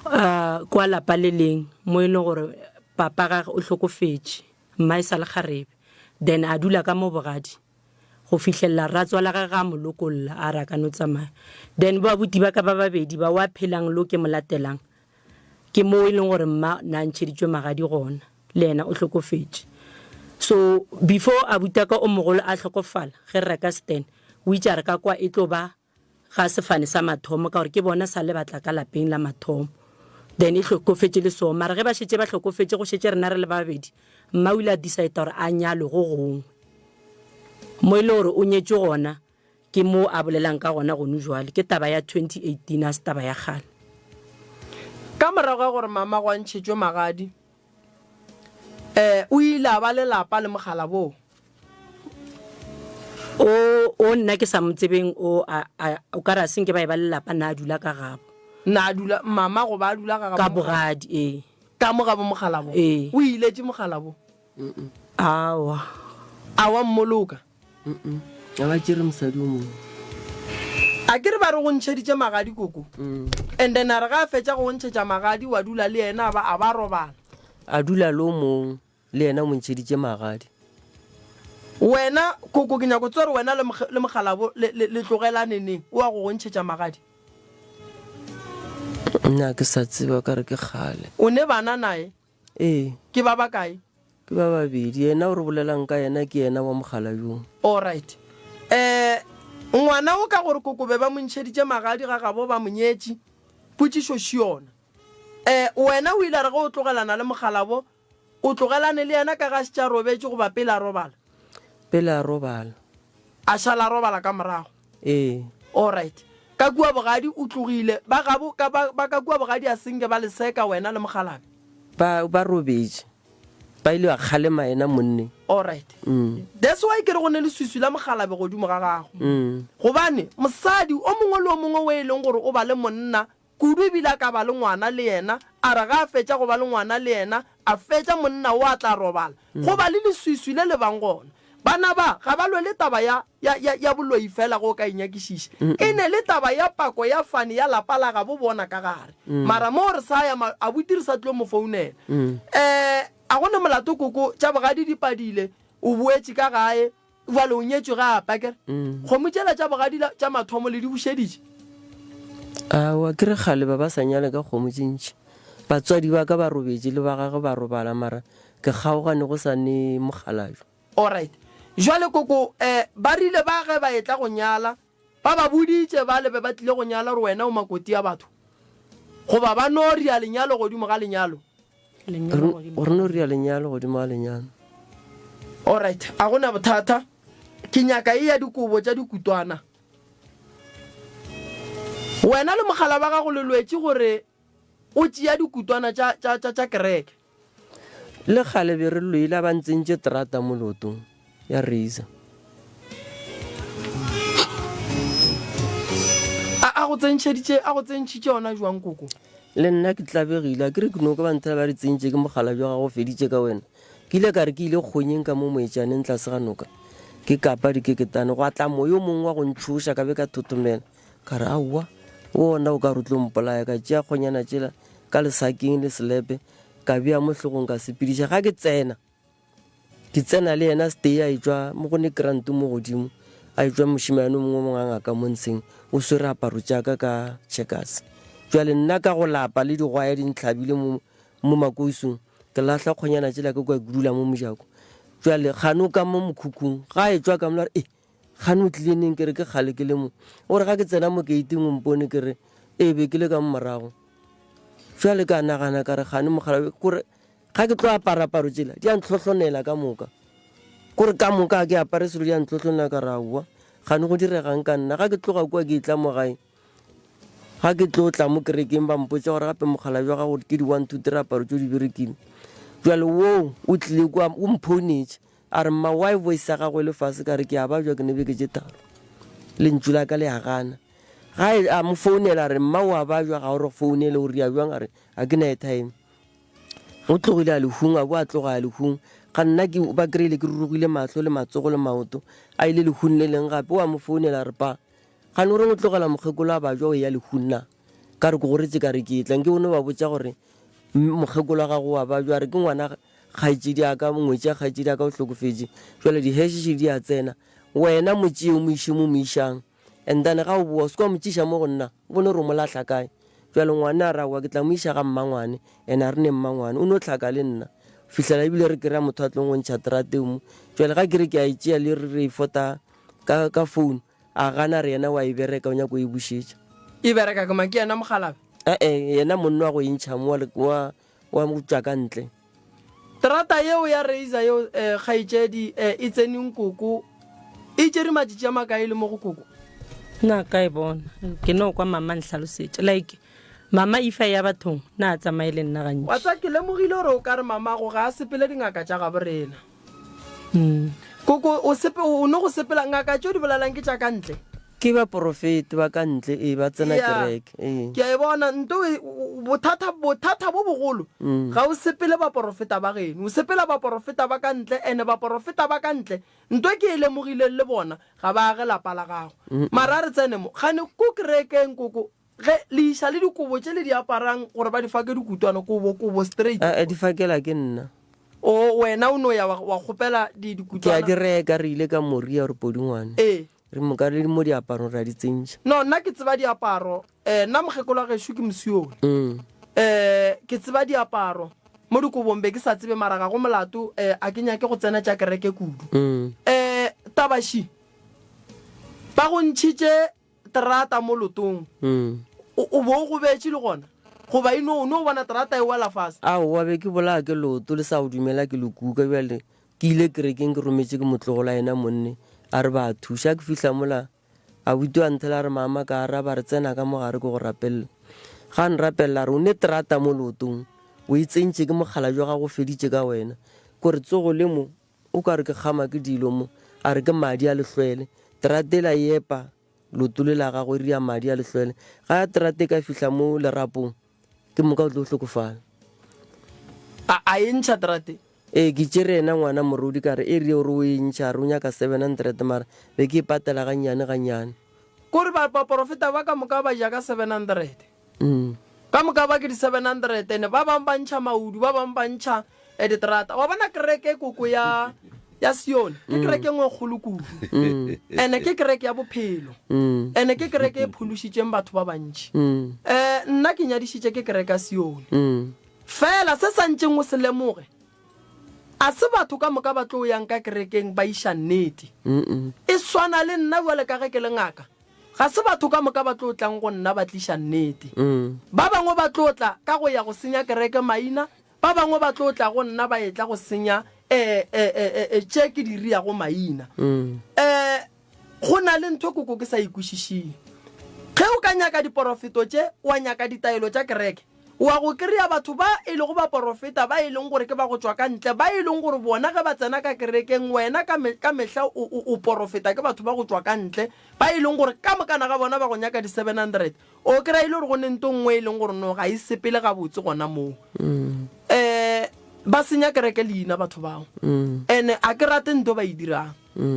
uh, kwa lapa le leng mo e leng gore papa gage o hlokofetše, mma e sa le kgarebe, then a dula ka mo bogadi. go fihlelela ratswala gage a mo lokolla a re a ka no tsamaya. Then bo abuti ba ka ba babedi ba wa phelang lo ke mo latelang. Ke moo e leng gore mma na ntšheditšwe magadi gona, le yena o hlokofetše. So before abutaka o mogolo a hlokofala, ge re reka stand, o itše a re ka kwa e tlo ba ga sefane sa mathomo ka gore ke bona sa le batla ka lapeng la mathomo. Then e hlokofetše le so, mara ge ba šetše ba hlokofetše go šetše rena re le ba babedi, mma o ile a decide gore a nyalwe go gongwe. Mo e le gore o nyetšwe gona, Ke mo a bolelang ka gona gonu jwale. Ke taba ya 2018, a se taba ya kgale. Ka morago ga gore mamago a ntšhetšwe magadi, o ile a ba le lapa le mogala boo. O, o nna ke sa mo tsebeng, o, a, a, o ka re a se nke ba e ba le lapa, na a dula ka gabo. Na a dula, mamago ba a dula ga gabo Ka bogadi, ee. Ka mo gabo mogala bo. Ee. O iletše mogala bo. Aowa. A wa mmoloka? A ba tšere mosadi o mongwe. A ke re ba re go ntšheditše magadi koko. And then a re ga a fetša go go ntšhetša magadi wa dula le yena a ba a ba robala. A dula le o mongwe le yena o mo ntšheditše magadi. Wena koko ke nyako tseba gore wena le le mogalabo le le le tlogelane neng o wa go go ntšhetša magadi? Nna ke sa tseba ka re ke kgale. O ne bana naye? Ee. Ke ba bakae? Ke ba babedi. Yena o re bolelang ka yena ke yena wa mogala yo. Alright. Eh, ngwana o ka gore kokobe ba mo ntšheditše magadi ga gabo ba mo nyetše? Potšišo še yona. Eh, wena o ile a re ge o tlogelana le mogalabo, o tlogelane le yena ka ge a šetše a robetše goba pele a robala? Pele a robala. A šala a robala ka morago? Ee. Alright. Ka kua bogadi o tlogile. Ba gabo, ka, ba, ba ka kua bogadi a se nke ba le seka wena le mokgalabje? Ba, ba robetše. Ba ile ba kgalema yena monne. Alright. Mm. That's why ke re go ne leswiswi la mokgalabje godimo ga gago. Mm. Gobane mosadi o mongwe le o mongwe o e leng gore o ba le monna, Kudu ebile a ka ba le ngwana le yena, a re ge a fetša go ba le ngwana le yena, a fetša monna o a tla robala. Go ba le leswiswi le le bang gona. Bana ba ga ba lwele taba ya, ya, ya, ya boloi feela ge o ka e nyakišiša. E ne le taba ya pako ya fane ya lapa la gabo bona ka gare. Mara moo re sa ya, ma, abuti re sa tlo mo founela. Eh, a go ne molato koko, tša bogadi di padile, o boetše ka gae. Bjale o nyetšwe gape, akere? Kgomo tšela tša bogadi tša mathomo le di bušeditše? Aowa, ke re kgale ba ba sa nyale ka kgomo tše ntši. Batswadi ba ka ba robetše le ba gagwe ba robala mara ke kgaogane go sa ne mokgalabje. Alright. Jwale koko, eh, ba rile ba ge ba etla go nyala, Ba ba boditše bale be ba tlile go nyala gore wena o makoti ya batho? Goba ba no ria lenyalo godimo ga lenyalo? Re no ria lenyalo godimo ga lenyalo. Alright, a go na bothata. Ke nyaka e ya dikobo tša dikutwana. Wena le mogala ba gago le lwetše gore o tšea dikutwana tša, tša, tša, tša kereke. Le kgale be re lwele a ba ntsentše terata mo leotong ya razor. A, a go tsentšheditše, a go tsentšhitše yona jwang koko? Le nna ke tlabegile, a ke re ke no kwa ba nthela ba re tsentše ke mogala bja gago o feditše ka wena. Ke ile ka re ke ile kgonyeng ka mo moetšaneng tlase ga noka, ke kapa dikeketane, gwa tla moyo o mongwe wa go ntšhoša ka be ka thothomela. Ka re aowa, wona o ka re o tlo mpolaya. Ka tšea kgonyana tšela ka lesakeng le selepe ka bea mo hlogong ka sepediša. Ga ke tsena, ke tsena le yena stay a etšwa mo go ne grant mo godimo, a etšwa mošemane o mongwe mongwe a ngaka mo ntsheng o swere aparo tša ka ka checkers. Jwale nna ka go lapa le digwaya di ntlhabile mo mo makoisong, ke lahla kgonyana tšela ke kwa ke dula mo mojako. Jwale gane o ka mo mokhukhung, ga a etšwa ka mola re e Kgane o tlile neng? Ke re, Ke kgale ke le mo. O re ga ke tsena mo keiting o mpone? Ke re, Ee, be ke le ka mo morago. Jwale ka nagana ka re, Kgane mogala kore ga ke tlo apara aparo tšela di a ntlhohlonela ka moka. Kore ka moka ga ke apare selo di a ntlhohlonela ka re aowa, kgane go diregang ka nna? Ga ke tloga kua ke etla mo gae, ga ke tlo tla mo kerekeng ba mpotša gore gape mogala jwa gago ke di one two three aparo tšo di berekile. Jwale woo o tlile kua o mphounetše A re, Mma, why voice ya gago e le fase? Ka re, Ke a babja, ke ne beke tše tharo. Lentšu la ka le a gana. Ga e, a mo founela, a re, Mma, o a babja, ga o re founele, o ria bjang? A re, Ga ke na airtime. O tlogile a lehung, a bo a tloga a lehung. Ga nna ke, ba kry-ile ke rurugile mahlo le matsogo le maoto. A ile lehung le leng gape, o a mo founela, a re, Pa, gane o reng o tlogela mokgekolo a babja o eya lehung na? Ka re, Ke go retše ka re ke etla. Nke o no ba botša gore mokgekolo wa gago o a babja. A re, Ke ngwana Kgaetšedi ya ka, ngwetši ya kgaetšedi ya ka o hlokofetše. Jwale dihešiši di a tsena. Wena mo tšee o mo iše mo mo išang. And then ga o boa, o se ke wa mo tšiša mo go nna, o bone gore o mo lahla kae. Bjale ngwane a re, Aowa, ke tla mo iša ga mmangwane. Ene a re ne mmangwane. O no hlaka le nna. Fihlela ebile re kry-a motho a tlong go ntšha terata eo mo. Bjale ga ke re ke a e tšea le re re e fota ka, ka phone, a gana a re yena wa e bereka o nyako e bušetša. E bereka ke mang? Ke yena mokgalabje? E-e, yena monna wa go e ntšha mo wa, wa, wa go tšwa ka ntle. Terata yeo ya Razer yeo eh, kgaetšedi eh, e tseneng koko e tšere matšatši a makae e le mo go koko? Nna ka e bona ke no kwa mama nhlalosetša like mama ifa ya bathong na a tsamaye le nna Wa gantši tsa ke lemogile gore o ka re mamago ga a sepele dingaka tša gabo rena. Mm. Koko o sepe o no go sepela ngaka tšeo di bolelang ke tša ka ntle. Ke baporofeti ba ka ntle, ee, ba tsena Ya, kereke, ee. ke a e bona nto e, o- o- bothata bothata bo bogolo Mm. ga o sepele baporofeta ba geno o sepela baporofeta ba ka ntle ene baporofeta ba ka ntle nto ke e lemogileng le bona ga ba age lapa la gago mara a re tsene mo gane ko kerekeng koko Ge le iša le dikobo tše le di aparang gore ba di fake dikutwana, kobo, kobo straight. A, di fakela ke nna. O, wena o no ya wa, wa kgopela di, Ke a dikutwana. di reka, re ile ka Moria or Podingwane. Ee. Re moka le mo diaparong re a di tsentšha. No, nna ke tseba diaparo. Eh, nna mokgekolo wa gešo ke Mosione. Mm. Eh, ke tseba diaparo. Mo dikobong be ke sa tsebe mara ga go molato, eh, a ke nyake go tsena tša kereke kudu. Mm. Eh, taba še, ba go ntšhitše terata mo lotong, o, o bo o gobetše le gona? Goba e no, o no bona terata e wela fase? Aowa, be ke bolaya ke leoto le sa go dumela ke le kuka. Bjale ke ile kerekeng ke rometše ke motlogolo a ena monne, a re ba a thuša. Ke fihla mola, abuti wa nthela a re, Mama, ka araba, a re, Tsena ka mo gare ke go rapelele. Ga a nrapelela a re, O ne terata mo leotong, o e tsentše ke mokgalabje wa gago o feditše ka wena. Ko re, Tsogo le mo, O ka re ke kgama ke dilo mo, a re ke madi a lehlwele. Terata ela e epa leoto le la gagwe e ria madi a lehlwele. Ga terata e ka fihla mo lerapong, ke moka o tlo hlokofala. A, a e ntšha terata e? Ee, ke tšere yena ngwana morodi ka re e rie o re o e ntšha, a re o nyaka 700 mara be ke e patela gannyane gannyane. Ko re ba, baporofeta ba ka moka ba ja ka 700. Mm. Ka moka ba ke di 700 ene ba bang ba ntšha maudu ba bang ba ntšha eh, diterata wa bona kereke koko ya ya Sione ke mm. kereke nngwe kgolo kudu mm. ene ke kereke ya bophelo mm. ene ke kereke e phološitšeng batho ba bantši um nna ke nyadišitše ke kereke ya Sione fela se sa ntšeng o se lemoge a se batho ka moka ba tlo yang ka kerekeng ba iša nnete e swana le nna jwale ka ge ke le ngaka Ga se batho ka moka ba tlo tlang go nna ba tliša nnete. Ba bangwe ba tlo tla ka go ya go senya kereke maina, ba bangwe ba tlo tla go nna ba etla go senya e, e, e, e, e, tše ke di riago maina. E, go na le ntho koko ke sa e kwešišeng. Ge o ka nyaka diporofeto tše, wa nyaka ditaelo tša kereke, wa go kry-a batho ba e lego baporofeta ba e leng gore ke ba go tšwa ka ntle, ba e leng gore bona ge ba tsena ka kerekeng, wena ka, me, ka mehla o, o, o porofeta ke batho ba go tšwa ka ntle, ba e leng gore ka mokana ga bona ba go nyaka di-700. O kry-a e le gore go ne nto nngwe e leng gore no ga e sepele gabotse gona moo. Um ba senya kereke leina batho bao. And-e a ke rate nto ba e dirang,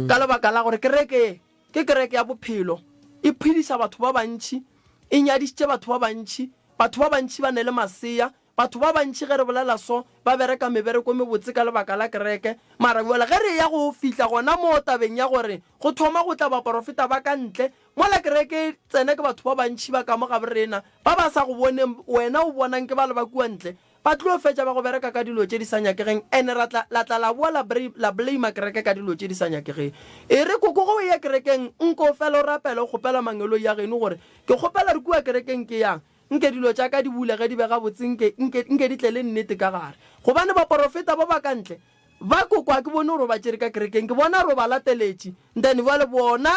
ka lebaka la gore kereke ye ke kereke ya bophelo, e phediša batho ba bantši, e nyadišitše batho ba bantši, Batho ba bantši ba ne le masea. Batho ba bantši ge re bolela so, ba bereka mebereko e mebotse ka lebaka la kereke. Mara bjale ge re eya go fihla gona moo tabeng ya gore go thoma go tla baporofeta ba ka ntle, mola kereke e tsena ke batho ba bantši ba ka mo gabo rena, ba ba sa go boneng wena o bonang ke bale ba kua ntle, ba tlo fetša ba go bereka ka dilo tše di sa nyakegeng and ra tla, la tla la boa la, la blame kereke ka dilo tše di sa nyakegeng. E re koko ge o eya kerekeng nko fela o rapele o kgopela mangeloi a geno gore Ke kgopela re kua kerekeng ke yang, nke dilo tša ka di bulege di be gabotse, nke, nke, nke di tle le nnete ka gare. Gobane baporofeta ba ba ka ntle, ba koko a ke bone gore o ba tšere ka kerekeng, ke bona gore o ba lateletše, then bjale bona,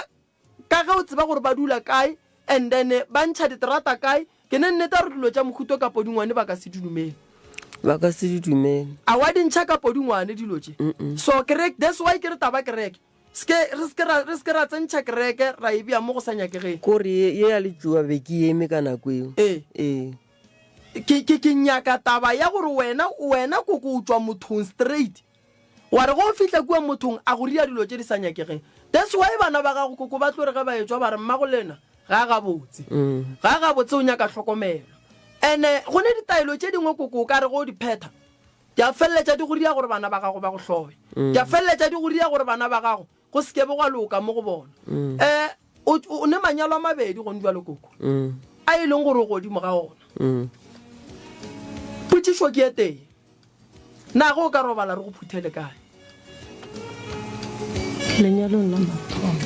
ka ge o tseba gore ba dula kae, and then ba ntšha diterata kae, ke ne nnete ya gore dilo tša mohuto ka podingwane ba ka se di dumele. Ba ka se di dumele. A wa di ntšha ka podingwane dilo tše. So kereke, that's why ke re taba kereke. Se ke, re se ke ra, re se ke ra tsentšha kereke ra e bea mo go sa nyakegeng. Ko re ye, ye ya letšoa be ke eme ka nako eo. Ee. Ee. Ke, ke, ke nyaka taba ya gore wena, wena koko o tšwa mothong straight. Wa re ge o fihla kua mothong a go ria dilo tše di sa nyakegeng. That's why bana ba gago koko ba tlo re ge ba etšwa ba re mmagolena ga a gabotse. Ga a gabotse o nyaka hlokomelo. And-e go ne ditaelo tše dingwe koko o ka re ge o di phetha Di a feleletša di go ria gore bana ba gago ba go hloye. Di a feleletša di go ria gore bana ba gago go se ke be gwa loka mo go bona. Um o, o ne manyalo a mabedi gone bjalo koko. a e leng gore o godimo ga ona. Potšišo ke e tee, Na ge o ka robala re go phuthele kae? Lenyalong la mathomo.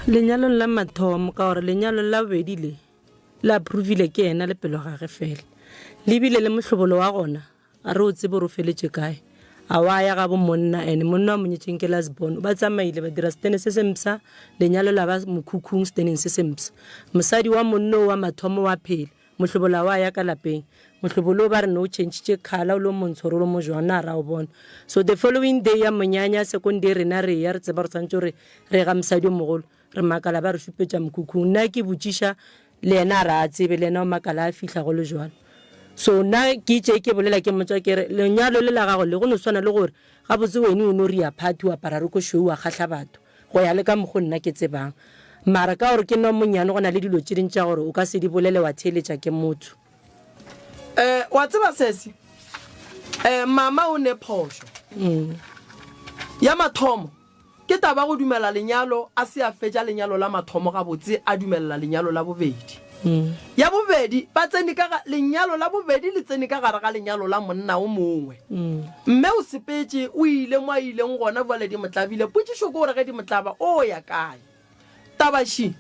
Lenyalong la mathomo ka gore lenyalo la bobedi le le approvile ke yena le pelo gage fela. Le bile le mohlobolo wa gona a re o tsebe gore o feletše kae. A wa ya gabo monna ene monna wa monyetšeng ke last born ba tsamaile ba dira setene se se mpsha lenyalo la ba mokhukhung seteneng se se mpsha. Mosadi wa monno wa mathomo wa phela Mohlobolo a wa ya ka lapeng. Mohlobolo o ba re no o changitše colour o lo montsho gore o lo mo jwang na ra o bona. So the following day ya monyanya second day rena re ya re tseba gore tshwanetse gore re ga mosadi o mogolo re makala ba re šupetša mokhukhung. Nna ke botšiša le yena a re a tsebe le yena o makala a fihla go le jwalo. So nna ke itše ke bolela ke mmotša ke re lenyalo le la gago le go no swana le gore gabotse wene o no ria party wa apara roko šweu wa kgahla batho. Go ya le ka mokgo nna ke tsebang. Mara ka gore ke nna o monnyane go na le dilo tše ding tša gore o ka se di bolele wa theeletša ke motho. Eh, wa tseba sesi, eh, mama o ne phošo. Ya mathomo, ke taba go dumela lenyalo a se a fetša lenyalo la mathomo gabotse a dumelela lenyalo la bobedi. Ya bobedi, ba tsene ka ga, lenyalo la bobedi le tsene ka gare ga lenyalo la monna o mongwe. Mme o sepetše, o ile mo a ileng gona, bjale di mo tlabile. Potšišo ke gore ge di mo tlaba, o ya kae? Taba še,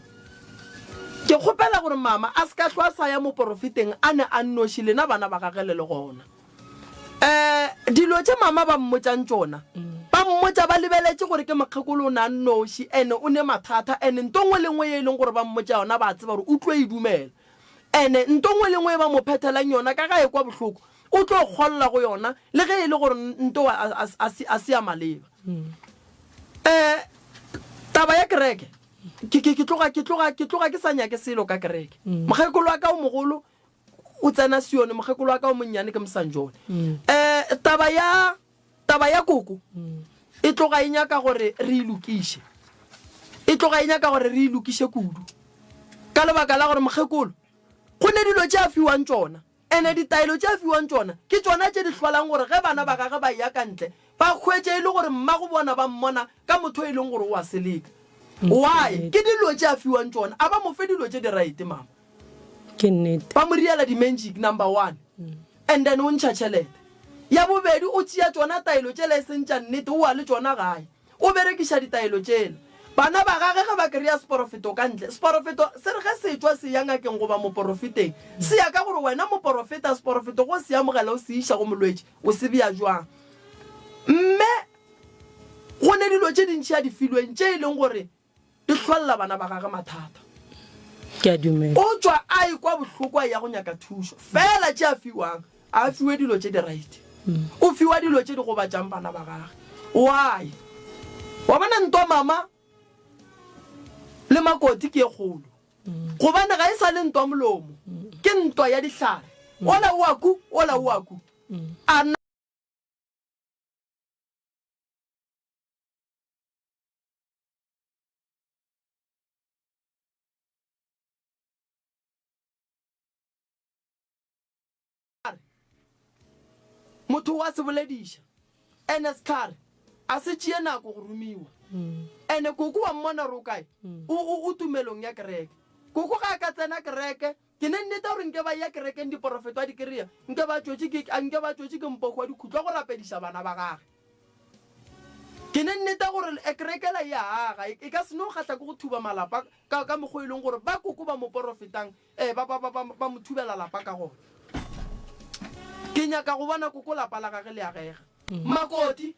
Ke kgopela gore mama a se ka hlwa a sa ya moporofeteng a ne a nnoši, lena bana ba gage le le gona. Um dilo tše mama ba mmotšang tšona, ba mmotša ba lebeletše gore ke mokgekolo o ne a nnoši ene o ne mathata ene nto nngwe le nngwe ye e leng gore ba mmotša yona ba tseba gore o tlo e dumela. Ene nto nngwe le nngwe ye ba mo phethelang yona ka ga e kwa bohloko o tlo kgolla go yona le ge e le gore nto a se ya maleba. Um taba ya kereke ke ke ke tloga ke tloga ke tloga ke sa nyake selo ka kereke. Mokgekolo wa ka o mogolo o tsena Sione, mokgekolo wa ka o monnyane ke Mosanjone. Um taba ya taba ya koko e tloga e nyaka gore re e lokiše, e tloga e nyaka gore re e lokiše kudu ka lebaka la gore mokgekolo go ne dilo tše a fiwang tšona ene ditaelo tše a fiwang tšona ke tšona tše di hlolang gore ge bana ba gage ba eya ka ntle ba hwetše e le gore mmago bona ba mmona ka motho e leng gore o a seleka. Why? Ke dilo tše a fiwang tšona, a ba mo fe dilo tše di right mama. Ke nnete. Ba mo riela di-magic number one and then o ntšha tšhelete. Ya bobedi o tšea tšona taelo tšela e seng tša nnete o wa le tšona gae. O berekiša ditaelo tšela. Bana ba gage ge ba kry-a seporofeto ka ntle, seporofeto se re ge se tšwa se ya ngakeng goba moporofeteng, se ya ka gore wena moporofeta seporofeto go se amogela o se iša go molwetši o se bea jwang. Mme go ne dilo tše dintši a di filweng tše e leng gore Di hlolla bana ba gage mathata. Ke a dumela. O tšwa a ekwa bohloko a eya go nyaka thušo. Fela tše a fiwang, a a fiwe dilo tše di right. O fiwa dilo tše di gobatšang bana ba gage. Why? Wa bona ntwa mama le makoti ke e kgolo. Gobane ga e sa le ntwa molomo, ke ntwa ya dihlare. Ola o a ku, ola o a ku. A na. Motho wa se bolediša ene sehlare a se tšee nako go romiwa. Ene koko wa mmona gore o kae? O, o, o tumelong ya kereke. Koko ga a ka tsena kereke, ke ne nnete gore nke ba eya kerekeng diporofeto a di kry-a, nke ba tšwetše ke, nke ba tšwetše ke mpoku wa dikhutlo go rapediša bana ba gage. Ke ne nneta gore kereke ela e a aga, e ka se no kgahla ke go thuba malapa ka, ka mokgwa e leng gore ba koko ba mo porofetang, eh, ba, ba, ba, ba, ba mo thubela lapa ka gona. Ke nyaka go bona koko lapa la gage le agega. Makoti,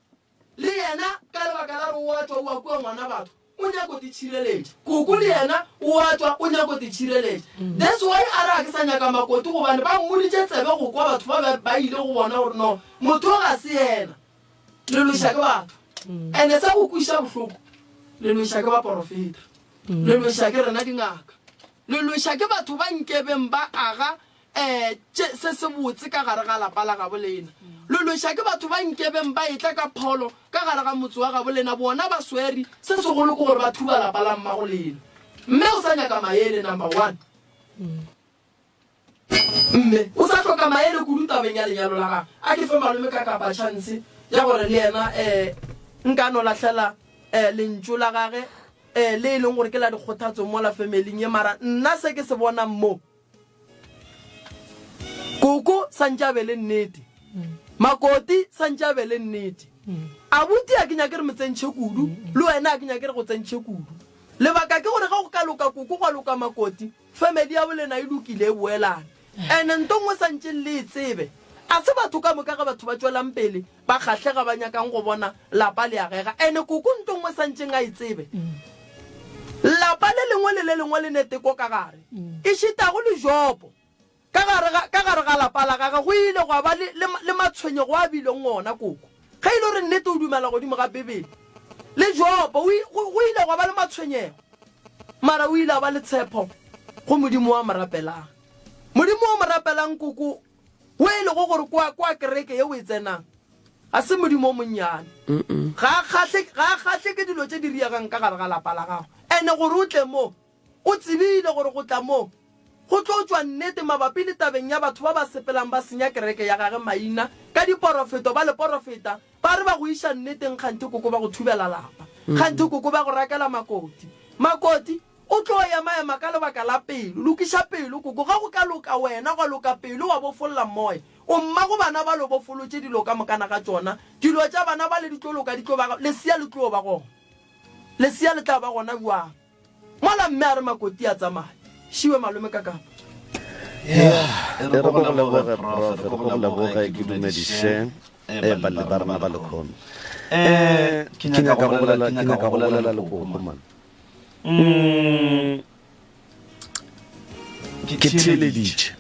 le yena, ka lebaka la gore o a tšwa o a kua ngwana batho, o nyako te tšhireletša. Koko le yena o a tšwa o nyako te tšhireletša. That's why a re a ke sa nyaka makoti gobane ba mmoditše tsebe go kwa batho ba ba, ba ile go bona gore no, motho o ga se yena. Le lweša ke batho. Ene sa go kwiša bohloko, le lweša ke baporofeta, le lweša ke rena dingaka, le lweša ke batho ba nkebeng ba aga um tše se se botse ka gare ga lapa la gabo lena, le lweša ke batho ba nkebeng ba etla ka pholo ka gare ga motse wa gabo lena, bona ba swere se segolo ke gore ba thuba lapa la mmago lena. Mme o sa nyaka maele number one. Mme o sa hloka maele kudu tabeng ya lenyalo la gagwe. A ke fe malome ka kapa tšhanse ya gore le yena um nka no lahlela um lentšu la gage. um le e leng gore ke la dikgothatso mola familing ye mara nna se ke se bonang mo koko santše a be le nnete makoti santše a be le nnete abuti a ke nyake re mo tsentšhe kudu le wena a ke nyake re go tsentšhe kudu lebaka ke gore ge go ka loka koko gwa loka makoti family ya bolena e lokile e boelane ene nto nngwe santšeng le e tsebe a se batho ka moka ge batho ba tšwelang pele ba kgahlega ba nyakang go bona lapa le agega ene koko nto nngwe santšeng a e tsebe lapa le lengwe le le lengwe le ne teko ka gare e šitago le jopo ka gare ga ka gare ga lapa la gage go ile gwa ba le, le, le matshwenyego a bileng ona koko ge e le gore nnete o dumela godimo ga bibele le jopo o go, go ile gwa ba le matshwenyego mara o ile a ba le tshepo go modimo wa mo rapelang modimo wa mo rapelang koko wo e lego gore kwa, kwa kereke ye o e tsenang ga se modimo o monnyane ga a kgahle, ga a kgahle ke dilo tše di riegang ka gare ga lapa la gago ene gore o tle mo o tsebile gore go tla mo go tlo tšwa nnete mabapi le tabeng ya batho ba ba sepelang ba senya kereke ya gage maina ka diporofeto ba le porofeta ba re ba go iša nneteng kganthe koko ba go thubela lapa kganthe koko ba go rakela makoti makoti O tlo ema-ema ka lebaka la pelo. Lokiša pelo, koko. Ge go ka loka wena, gwa loka pelo, wa bofolla moya. O mmago bana ba lo bofolotše dilo ka mokana ga tšona. Dilo tša bana bale di tlo loka, di tlo ba, lesea le tlo ba gona. Lesea le tla ba gona bjang? Mola mme a re Makoti a tsamaye. Šiwe malome ka kapa. E re go leboge, Prof. Re go leboge, ke dumediše balli ba rena ba lekhono. Ke nyaka go bolela, ke nyaka go bolela le koko man. Mm, ke theeleditše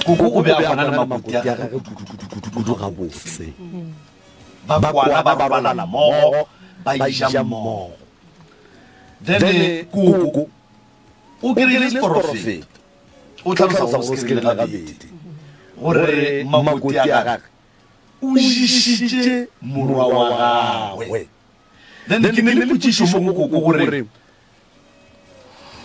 koko o be a kwana le makoti a gage kudu gabotse ba kwana ba robala mmogo ba ija mmogo then koko o kry-ile seporofeto o tlhalosa gore o se kry-ile gabedi gore makoti a gage o išitše morwa wa gagwe Then ke ne le potšišo mo go koko gore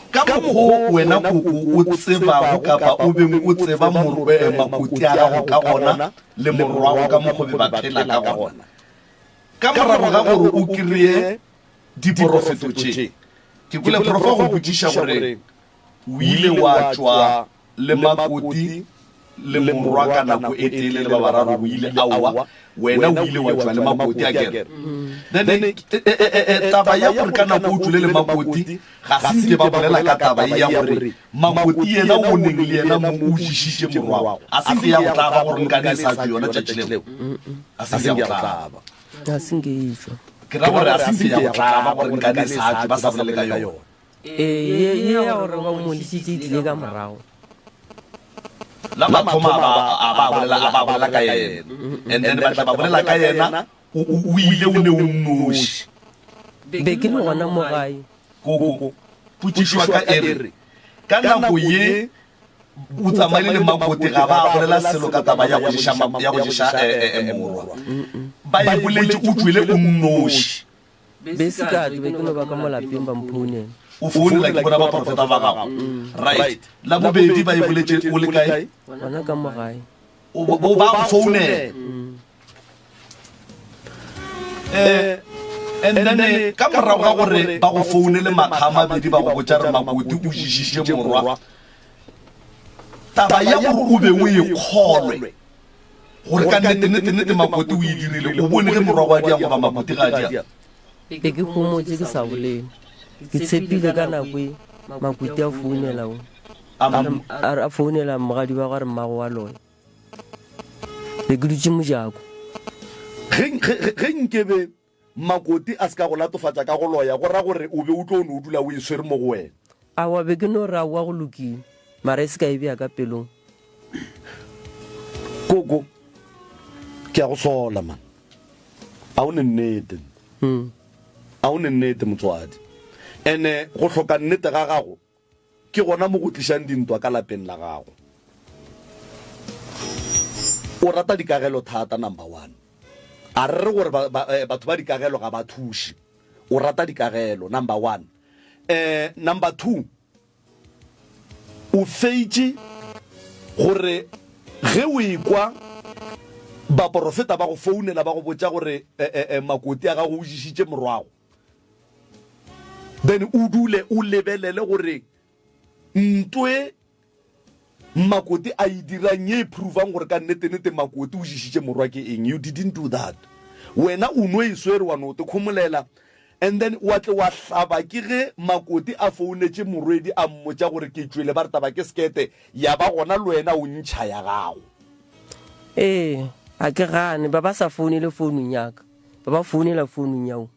ka mokgo wena koko o tsebago kapa o beng o tseba eh, makoti a gago ka gona le morwago ka mokgo be ba phela ka gona ka morago ga gore o kry-e diporofeto tše ke kwele profa go botšiša gore o ile wa tšwa le makoti le morwa ka nako e tee le le ba bararo o ile aowa wena o ile wa tšwa le makoti a kere then eh, eh, eh, taba ya gore ka nako o tšwile le makoti ga se nke ba bolela ka taba e ya gore makoti yena o neng le yena mo o jišitše morwago a se nke ya go tlaba gore nkane e sa tšwe yona tšatši leo a se nke ya go tlaba ga se nke e tšwa ke ra gore a se nke ya go tlaba gore nkane e sa tšwe ba sa bolele ka yona Ee, ye ye ya gore ba mo lisitse e tlile ka morago. La mathomo a ba a ba bolela a ba bolela ka yena and then ba tla ba bolela ka yena o o ile o ne o nnoši. Be ke le gona mo gae. Koko, potšišo ya ka e re, ka nako ye o tsamaile le Makoti ga ba bolela selo ka taba ya go ješa ya go ješa morwa. Ba e boletše o tšwele o nnoši. Be se ka tšwe, be ke no ba ka mo lapeng ba mphounela. O founela ke bona baprofeta ba gago. Right. La bobedi ba e boletše o le kae? Gona ka mo gae. O ba go founela. Eh, and then eh, ka morago ga gore ba go founele makga a mabedi ba go botša re makoti o jišiše morwa taba ya gore o be o e kgolwe Gore ka nnete, nnete, nnete Makoti o e dirile. O bone ge morwa wa diang goba Makoti ga a diang? Be ke homotše ke sa bolele. Ke tshepile ka nako e Makoti a founela o. A re a founela mogadi wa gagwe a re mmago wa loya. Be ke dutše mojako. Ge, ge, ge, ge nkebe Makoti a se ka go latofatša ka go loya, go ra gore o be o tlo no dula o e swere mo go wena. Aowa, be ke no re aowa go lokile, mara e se ka e bea ka pelong. Koko, ke a go sola man. A o ne nnete. A o ne nnete motswadi. Ene go hloka nnete ga gago Ke gona mo go tlišang dintwa ka lapeng la gago. O rata dikagelo thata, number one. A re re gore ba, ba, eh, batho ba dikagelo ga ba thuše. O rata dikagelo, number one. Eh, number two, o feitše gore ge o ekwa baporofeta ba go founela ba go botša gore eh, eh, eh, makoti a gago o ješitše morwago. Then o dule o lebelele gore ntwe Makoti a e dirang ye e provang gore ka nnete-nnete Makoti o ješitše morwa ke eng. You didn't do that. Wena o no e swere wa no te khomolela and then wa tle wa hlaba ke ge Makoti a founetše morwedi a mmotša gore ke tšwele ba re taba ke sekete ya ba gona le wena o ntšha ya gago. Ee, ga ke gane ba ba sa founele founung ya ka, ba ba founela founung ya o.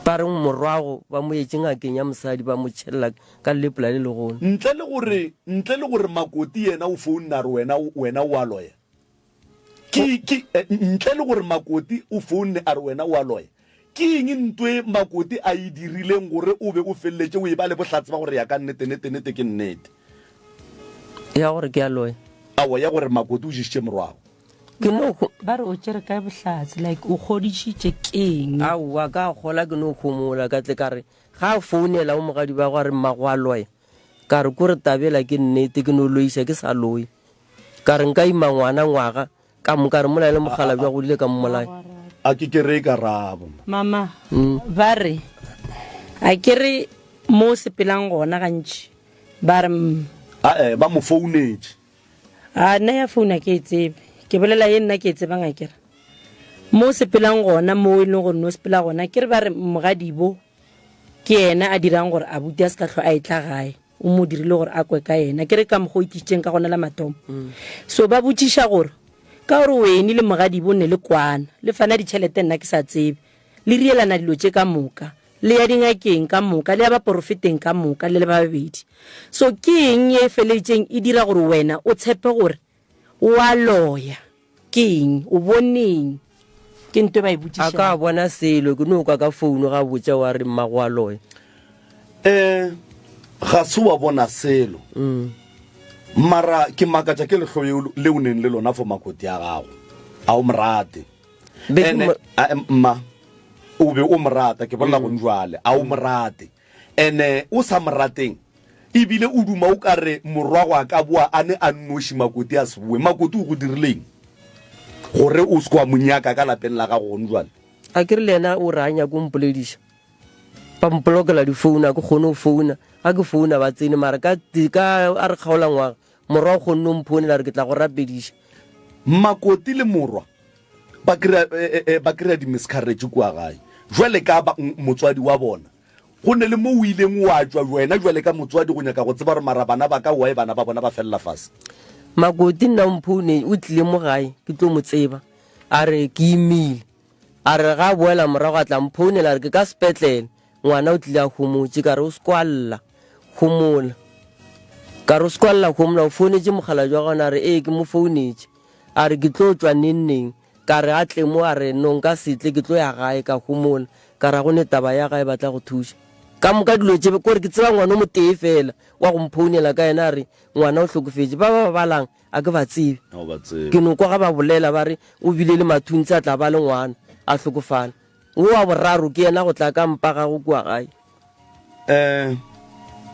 Ba reng morwago ba mo etše ngakeng ya mosadi ba mo tšhelela ka lepola le legolo. Ntle le gore, ntle le gore Makoti yena o founne a re wena, wena o a loya. Ke, ke, ntle le gore Makoti o founne a re wena o a loya. Ke eng ntwe Makoti a e dirileng gore o be o feleletše o eba le bohlatse ba gore ya ka nnete, nete, nete ke nnete? Ya gore ke a loya. Aowa, ya gore Makoti o ješitše morwago. Ke no go. Ba re o tšere kae bohlatse, like o kgodišitše keng? Aowa, ka kgola ke no homola, ka tle ka re ga a founela o mogadi ba gwa re mmago a loya, ka re kore tabela ke nnete ke no loiša ke sa loye. Ka re nka ima ngwana ngwaga ka moka re mola e le mokgalabje a godile ka mmolaya. A ke kereye karabo. Mama, ba re a ke re mo o sepelang gona gantši ba re. Ae, ba mo founetše. A nna ya founu a ke e tsebe. Ke bolela ye nna ke e tsebang a kere. Mo o sepelang gona mo e leng gore no sepela gona ke re ba re mogadibo ke yena a dirang gore abuti a se ka hlwa a etla gae. O mo dirile gore a kwe ka yena. Ke re ka mokgwa o itlišitšeng ka gona la mathomo. So ba botšiša gore ka gore wene le mogadibo ne le kwana le fana ditšhelete nna ke sa tsebe le rielana dilo tše ka moka. Le ya dingakeng ka moka, le ya baporofeteng ka moka, le le ba babedi. So ke eng ye e feleletšeng e dira gore wena o tshepe gore o a loya? Ke eng? O boneng? Ke nto e ba e A ka botšišago. bona selo, ke no kwa ka founu ga botša wa re mmago a loya. Eh, ga se wa bona selo. Mara ke makatša ke lehloyo le o neng le lona for makoti a gago. A o mo rate. Be ke Ene, mo- a- em, mma, o be o mo rata, ke bolela gong jwale, a o mo rate. Ene o sa mo rateng, ebile o duma o ka re morwago a ka boa a ne a nnoši Makoti a se boe. Makoti o go dirileng gore o se ke wa mo nyaka ka lapeng la gago gong jwale? A ke re le yena o re a nyake o mpolediša. Ba mpolokela difounu, a ke kgone go founa. Ga ke founa ba tsene, mara ka, ka a re kgaola ngwaga, morwa o kgonne o mphounela a re ke tla go rapediša. Makoti le morwa ba kry-a eh, eh, ba kry-a di-miscarriage kua gae jwale ka ba, motswadi wa bona go ne le mo o ileng wa tšwa wena jwale ka motswadi go nyaka go tseba gore mara bana ba ka why bana ba bona ba felela fase. Makoti nna o mphoune o tlile mo gae ke tlo mo tseba a re ke imile a re ga a boela morago a tla mphounela a re ke ka sepetlele ngwana o tlile a homotše ka re o se kwa lla homola ka re o se kwa lla homola o founetše mokgalabje wa gona a re ee ke mo founetše A re, Ke tlo tšwa nengneng. Ka re, A tle mo. A re, No, nka se tle, ke tlo ya gae, ka homola. Ka re, Ga go ne taba ya gae, ba tla go thuša. Ka moka dilo tše, kore ke tseba ngwana o motee feela wa go mphounela ka yena, a re, Ngwana o hlokofetše. Ba ba ba balang, a ke ba tsebe. Ga o ba tsebe. Ke no kwa ga ba bolela, ba re, O bile le mathuntsi, a tla ba le ngwana, a hlokofala. Wo wa boraro ke yena go tla ka mpa gago kua gae. Um,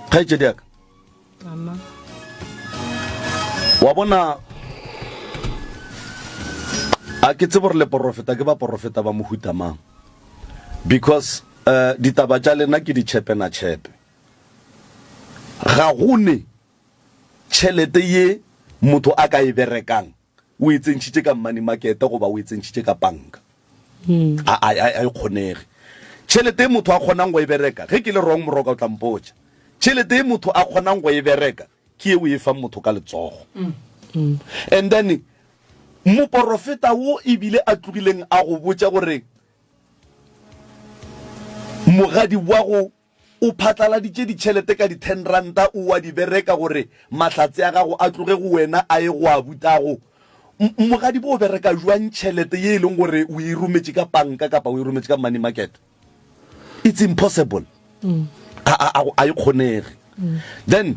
kgaetšedi ya ka. Mama. Wa bona, a ke tsebe gore le porofeta ke baporofeta ba mohuta mang, because uh, ditaba tša lena ke ditšhepe na tšhepe. Ga go ne tšhelete ye motho a ka e berekang o e tsentšhitše ka money market goba o e tsentšhitše ka panka. A, a, a, a e kgonege. Tšhelete e motho a kgonang go e bereka, ge ke le wrong Moroka o tla mpotša. Tšhelete e motho a kgonang go e bereka ke ye o e fang motho ka letsogo. And then moporofeta wo ebile a tlogileng a go botša gore mogadi wa go O phatlaladitše ditšhelete ka di-ten ranta o a di bereka gore mahlatse a gago a tloge go wena a ye go a butago. Mogadibo o bereka jwang tšhelete ye e leng gore o e rometše ka panka kapa o e rometše ka money market? It's impossible. A, a, a, a e kgonege. Then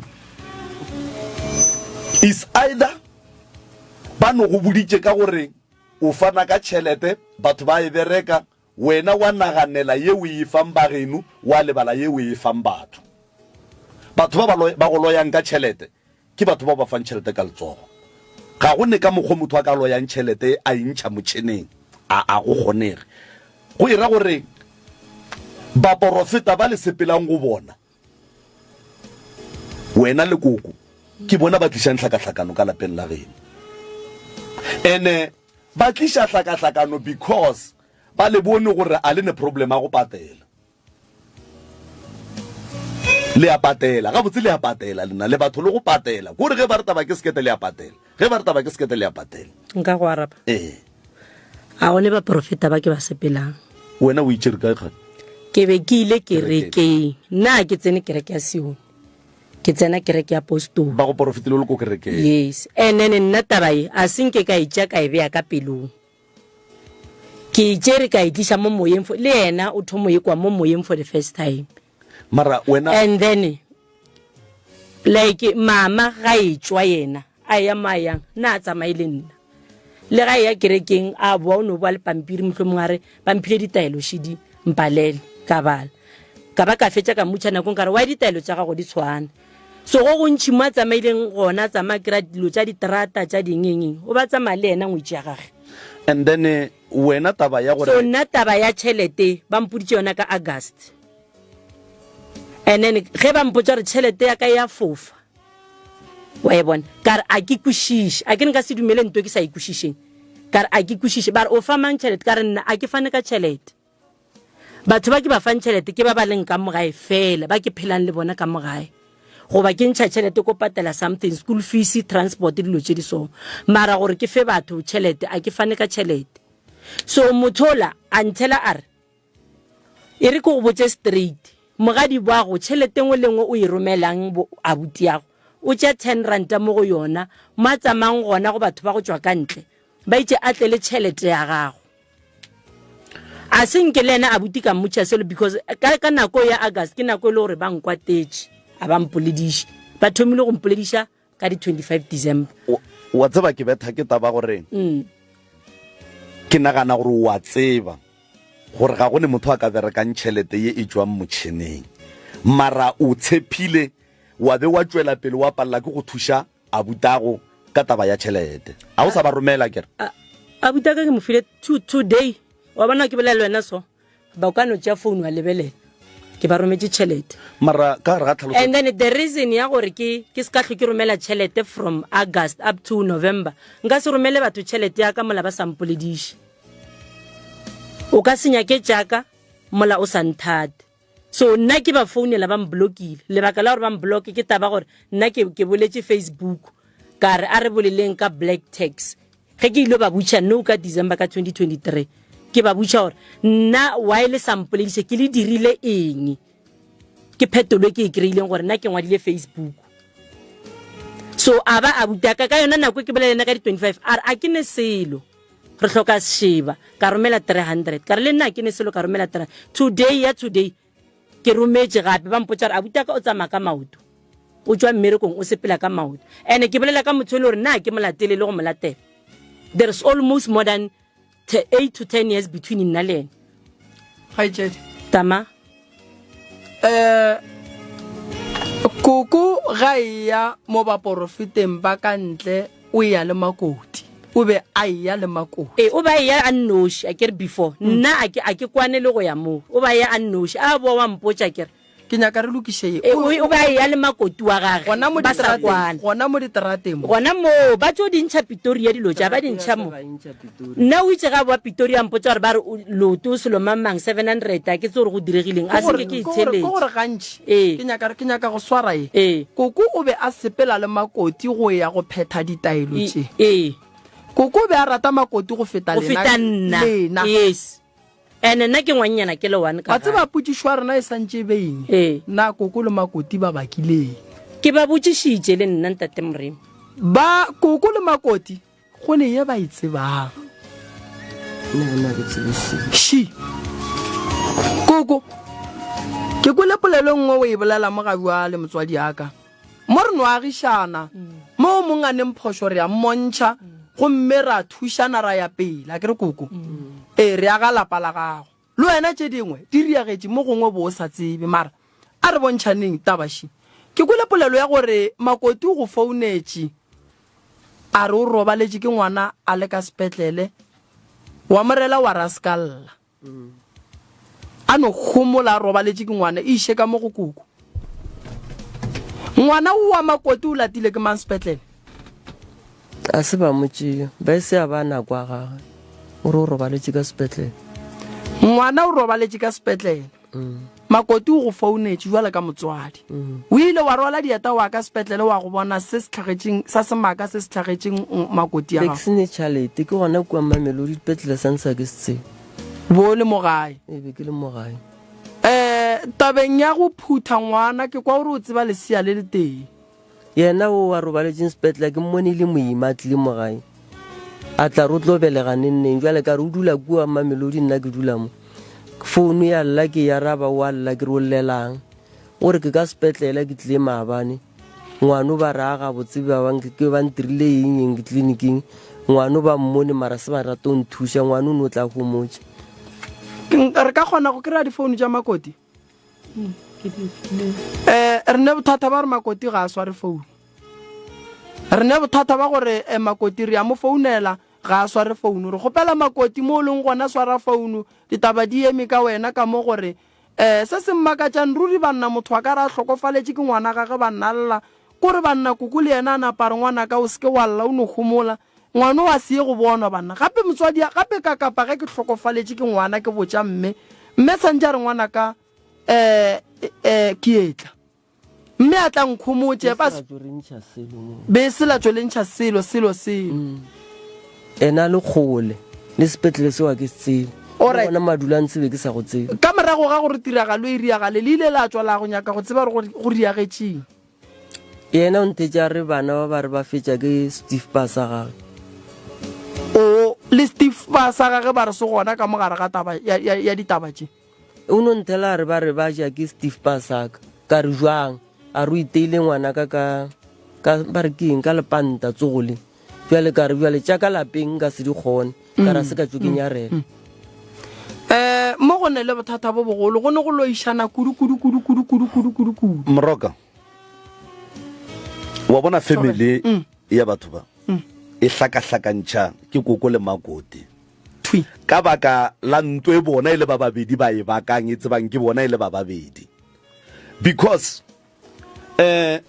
is either ba no go boditše ka gore o fana ka tšhelete batho ba e bereka Wena wa naganela ye o e fang bageno, wa lebala ye o e fang batho. Batho ba ba, ba go loyang ka tšhelete ke batho bao ba fang tšhelete ka letsogo. Ga go ne ka mokgo motho a ka loyang tšhelete a e ntšha motšheneng. A, a go kgonege. Go e ra gore Baporofeta ba le sepelang go bona, wena le koko, ke bona ba tlišang hlakahlakano ka lapeng la geno. Ene ba tliša hlakahlakano because ba le bone gore a le ne problem ya go patela. Le a patela, gabotse le a patela lena, le batho le go patela. Kore ge ba re taba ke sekete le a patela, ge ba re taba ke sekete le a patela. Nka go araba? Ee. A go ne baprofeta ba ke ba sepelang. Wena o itšere kae kgane? Ke be ke ile kerekeng. Nna ke tsene kereke ya Sione. Ke tsena kereke ya Apostoli. Ba go porofetile o le ko kerekeng. Yes. And then nna taba ye a se nke ka e tšea ka e bea ka pelong. Ke e tšere ka e tliša mo moyeng for, le yena o thomo e kwa mo moyeng for the first time. Mara wena And then like mama ga e tšwa yena a ya mo a yang nna a tsamaye le nna le ga e ya kerekeng a boa o no boa le pampiri mohlomongwe a re ba mphile ditaelo šidi mpalele ka bala ka ba ka fetša ka mmutšha nakong ka re wa ditaelo tša gago di tshwana so go gontšhi mo a tsamaileng gona a tsamaya kry-a dilo tša diterata tša dingengeng o ba tsamaya le yena ngwetši ya gage and then eh, wena taba ya gore so nna taba ya tšhelete ba mpoditše yona ka august and then ge ba mpotsa gore tšhelete ya ka ya fofa wa e bona ka re a ke kwešiše a ke nka se dumele nto ke sa e kwešišeng ka re a ke kwešiše ba re o fa mang tšhelete ka re nna a ke fane ka tšhelete Batho ba ke ba fang tšhelete ke ba ba leng ka mo gae fela, ba ke phelang le bona ka mo gae. Goba ke ntšha tšhelete ko patela something, school fees, transport, dilo tše di so. Mara gore ke fe batho tšhelete, a ke fane ka tšhelete. So motho ola a nthela a re, e re ke go botše straight, mogadi wago tšhelete engwe le engwe o e romelang bo abuti yago, o tšea ten ranta mo go yona, mo a tsamayang gona go batho ba go tšwa ka ntle, ba itše a tle le tšhelete ya gago. A se nke le ena abuti ka mmotša selo because ka, ka nako ya August ke nako e le gore ba nkwatetše, a ba mpolediše. Ba thomile go mpolediša ka di 25 December. Wa tseba ke betha ke taba gore mm. ke nagana gore wa tseba gore ga go ne motho a ka berekang tšhelete ye e tšwang motšheneng mara o tshephile wa be wa tšwela pele wa palela ke go thuša Abutago ka taba ya tšhelete. A o sa ba romela kere? Abutaka ke mo file today. Wa bona ke bolela le wena so. Ba ka no tšea phone wa lebelela. Ke ba rometše tšhelete. Mara ka gare ga tlhaloso. And then the reason ya gore ke ke se ka hlwe ke romela tšhelete from August up to November. Nka se romele batho tšhelete ya ka mola ba sa mpolediše. O ka se nyake tšaka mola o sa nthate. So nna ke ba founela ba mblokile. Lebaka la gore ba mbloke ke taba gore nna ke, ke boletše Facebook ka re a re boleleng ka black tax. Ge ke ile ba butša no ka December ka 2023 ke ba butša gore nna why le sa mpolediše ke le dirile eng. Ke phetolo e ke e kry-ileng gore nna ke ngwadile Facebook. So a ba a butaka ka yona nako e ke bolela le ena ka di 25 a re a ke ne selo. Re hloka sešeba. Ka romela 300. Ka re le nna ke ne selo ka romela 300. Today ya today ke rometše gape ba mpotša gore abutaka o tsamaya ka maoto. O tšwa mmerekong o sepela ka maoto. Ene ke bolela ka motho e le gore nna ke mo latele le go mo latela. There is almost more than 8 to 10 years between nna le ene. Kgaetšedi. Tama. Eh koko ga e ya mo baporofeteng ba ka ntle o ya le makoti o be a eya le makoti ee o ba eya a nnoši a kere before nna a ke a ke kwane le go ya moo o ba eya a nnoši a boa wa mpotša kere Ke nyaka re lokiše ye. E, o, o ba eya le makoti wa gage. Gona mo ba sa diterateng, kwana. gona mo diterateng mo. Gona moo, ba tšo di ntšha Pitoria dilo tša, ba di ntšha mo. Nna o itše ga boa Pitoria a mpotša gore ba re o, loto selo mang mang, 700, a ke tsebe gore go diregileng, a Ke gore, se nke ke ke gore, ke itsheletše. gore gantši, Ee. ke nyaka, ke nyaka go swara ye. Ee. Koko o be a sepela le makoti go ya go phetha ditaelo E, tše. ee. Koko o be a rata makoti go feta Go lena, feta nna. lena. Yes. Ene nna ke ngwannyana ke le one ka Wa tseba gae. potšišo ya rena e santše e be eng? Ee. Na koko le makoti ba bakileng? Ke ba botšišitše le nna ntate Moremi. Ba koko le makoti go ne ye ba e tsebang. Nna nna ke tsebe selo. Shi. Koko, ke kwele polelo e nngwe o e bolela mo ga bjale motswadi ya ka. Mo re no agišana, mo o mong a neng phošo re a mmontšha, gomme ra thušana ra ya pele. A ke re koko? Ee, re aga lapa la gago. Le wena tše dingwe di riagetše mo gongwe bo o sa tsebe, mara a re bontšhaneng taba še. Ke kwele polelo ya gore Makoti o go founetše a re o robaletše ke ngwana a le ka sepetlele, wa mo rela wa re a se ka lla. A no homola a robaletše ke ngwana, e iše ka mo go koko. Ngwana o wa Makoti o latile ke mang sepetlele? A se ba mo tšea, ba e se a ba nako a gagwe. O re o robaletše ka sepetlele. Ngwana o robaletše ka sepetlele. Makoti o go founetše jwale ka motswadi. O ile wa rwala dieta wa ka sepetlele wa go bona se se hlagetšeng sa semaka se se hlagetšeng makoti a Be gago. ke se ne tšhalete, ke gona kua Mamelodi dipetlele sa ntsha ke se tsebe. Bo le mo gae. Ee, be ke le mo gae. Eh, tabeng ya go phutha ngwana ke kwa gore o tseba lesea le letee. Yena o a robaletšeng sepetlele ke mmone e le moima a tlile mo gae. A tla re o tlo belega neng neng. Jwale ka re o dula kua Mamelodi nna ke dula mo. Founu ya lla ke e araba o a lla ke re o llelang. O re ke ka sepetlele ke tlile maabane. Ngwano ba re a gabotse ba bang ke ba ntirile eng eng tleliniking. Ngwano ba mmone mara se ba rate go nthuša. Ngwano o no tla homotše. Re ka kgona go kry-a difounu tša Makoti? Um re ne bothata ba gore Makoti ga a sware founu. Re ne bothata ba gore eh, Makoti re a mo founela ga a sware founu. Re kgopela Makoti mo o leng gona swara founu, ditaba di eme ka wena ka mo gore um se se mmakatšang ruri banna motho a ka re a hlokofaletše ke ngwana gage banna lla kore banna koko le yena a napa a re ngwanaka o se ke wa lla o no homola Ngwana o a se ye go bonwa banna. Gape motswadi a, gape ka kapa ge ke hlokofaletše ke ngwana ke botša mme, mme santše a re ngwanaka eh, eh, ke etla. Mme a tla nkhomotše, ba se tšo re ntšha selo mo. Be se la tšo le ntšha selo, selo, selo. Mm. Ena a le kgole le sepetlele seo a ke se tsebe. Alright. Le gona madulo a ntsebe ke sa go tsebe. Ka morago ga gore tiragalo e riagale, le ile la tšwa la go nyaka go tseba gore go riagetšeng. Yena o nthetše a re bana ba ba re ba fetša ke Steve ba sa gage. O le Steve ba sa gage ba re se gona ka mo gare ga taba ya, ya, ya ditaba tše. O no nthela a re ba re ba ja ke Steve ba sa ka. Ka re jwang? A re o iteile ngwana ka ka, ka ba re ke eng ka lepanta tsogo le. Bjale ka re bjale tša ka lapeng nka se di kgone. Ka ra se ka tšo ke nyarela. Eh, mo go ne le bothata bo bogolo, go ne go loišana kudu kudu kudu kudu kudu kudu kudu kudu. Moroka. Wa bona family mm. ya batho ba mm. e hlakahlakantšha ke koko le makoti. Thwi. Ka baka la ntwe e bona e le ba babedi ba e bakang e tsebang ke bona e le ba babedi. Because eh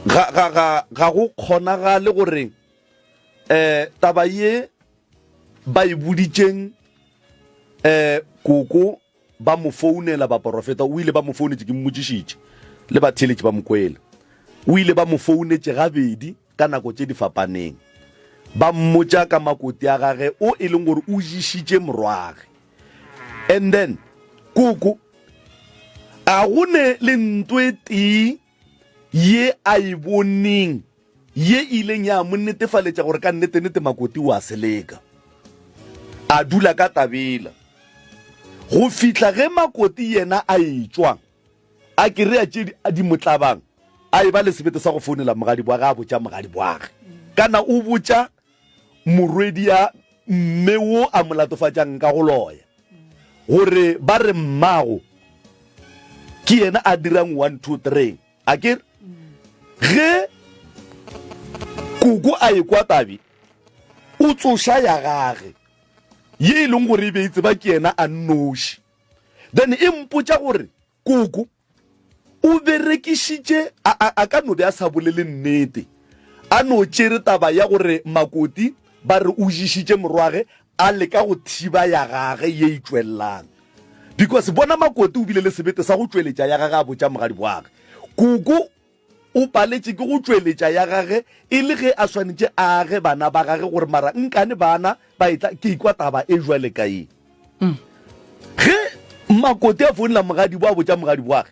ga ga ga ga go kgonagale gore eh taba ye ba e boditšeng eh koko Ba mo founela, baporofeta, o ile ba mo founetše, ke mmotšišitše, le batheeletši ba mo kwele. O ile ba mo founetše gabedi ka nako tše di fapaneng, ba mmotša ka makoti a gage o e leng gore o jišitše morwage. And then, koko, a go ne le nto e tee ye a e boneng ye e ileng ya mo netefaletša gore ka nnete-nnete Makoti o a seleka. A dula ka tabela go fihla ge Makoti yena a etšwa a kereya tše di mo tlabang, a eba le sebete sa go founela mogadibwage a botša mogadibwage kana o botša morwedi ya mme wo a mo latofatšang ka go loya gore ba re mmago ke yena a dirang 1 2 3 a ke ge koko a ekwa tabe o tsoša ya gage ye e leng gore e be e tseba ke yena a nnoši then e mpotša gore Koko o berekišitše, a, a, a ka no be a sa bolele nnete, a no tšere taba ya gore Makoti ba re o ješitše morwage, a leka go thiba ya gage ye e tšwelelang. Because bona Makoti o bile le sebete sa go tšweletša ya gage a botša mogadibwage. Koko O paletše ke go tšweletša ya gage e le ge a swanetše a age bana ba gage gore mara nkane bana ba etla ke ikwa taba e jwale ka ye. Ge Makoti a founela mogadibo a botša mogadiboage,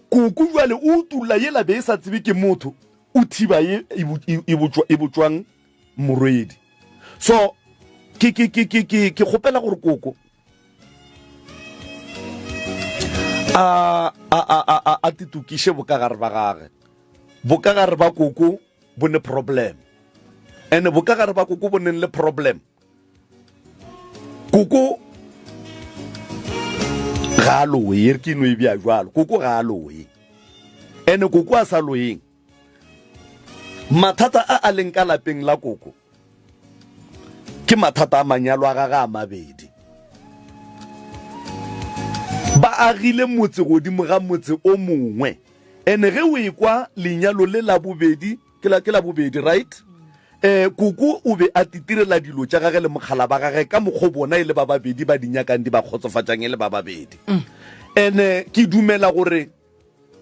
koko jwale o utulla yela be e sa tsebe ke motho o thiba ye e botšwang morwedi. So ke ke ke ke ke ke kgopela gore koko a a a a a a titokiše bokagare ba gage bokagare ba koko bo ne problem ene bokagare ba koko bo neng le problem koko ga a loye e re ke no e bja jwalo koko ga a loye ene koko a sa loyeng Mathata a a leng ka lapeng la koko ke mathata a manyalo a gage a mabedi. Ba agile motse godimo ga motse o mongwe. Ene ge o ekwa lenyalo le la bobedi, ke la, ke la bobedi, right? Eh, koko o be a titirela dilo tša gage le mokgala ba gage ka mokgo bona e le ba babedi ba di nyakang di ba kgotsofatšang e le ba babedi. Ene ke dumela gore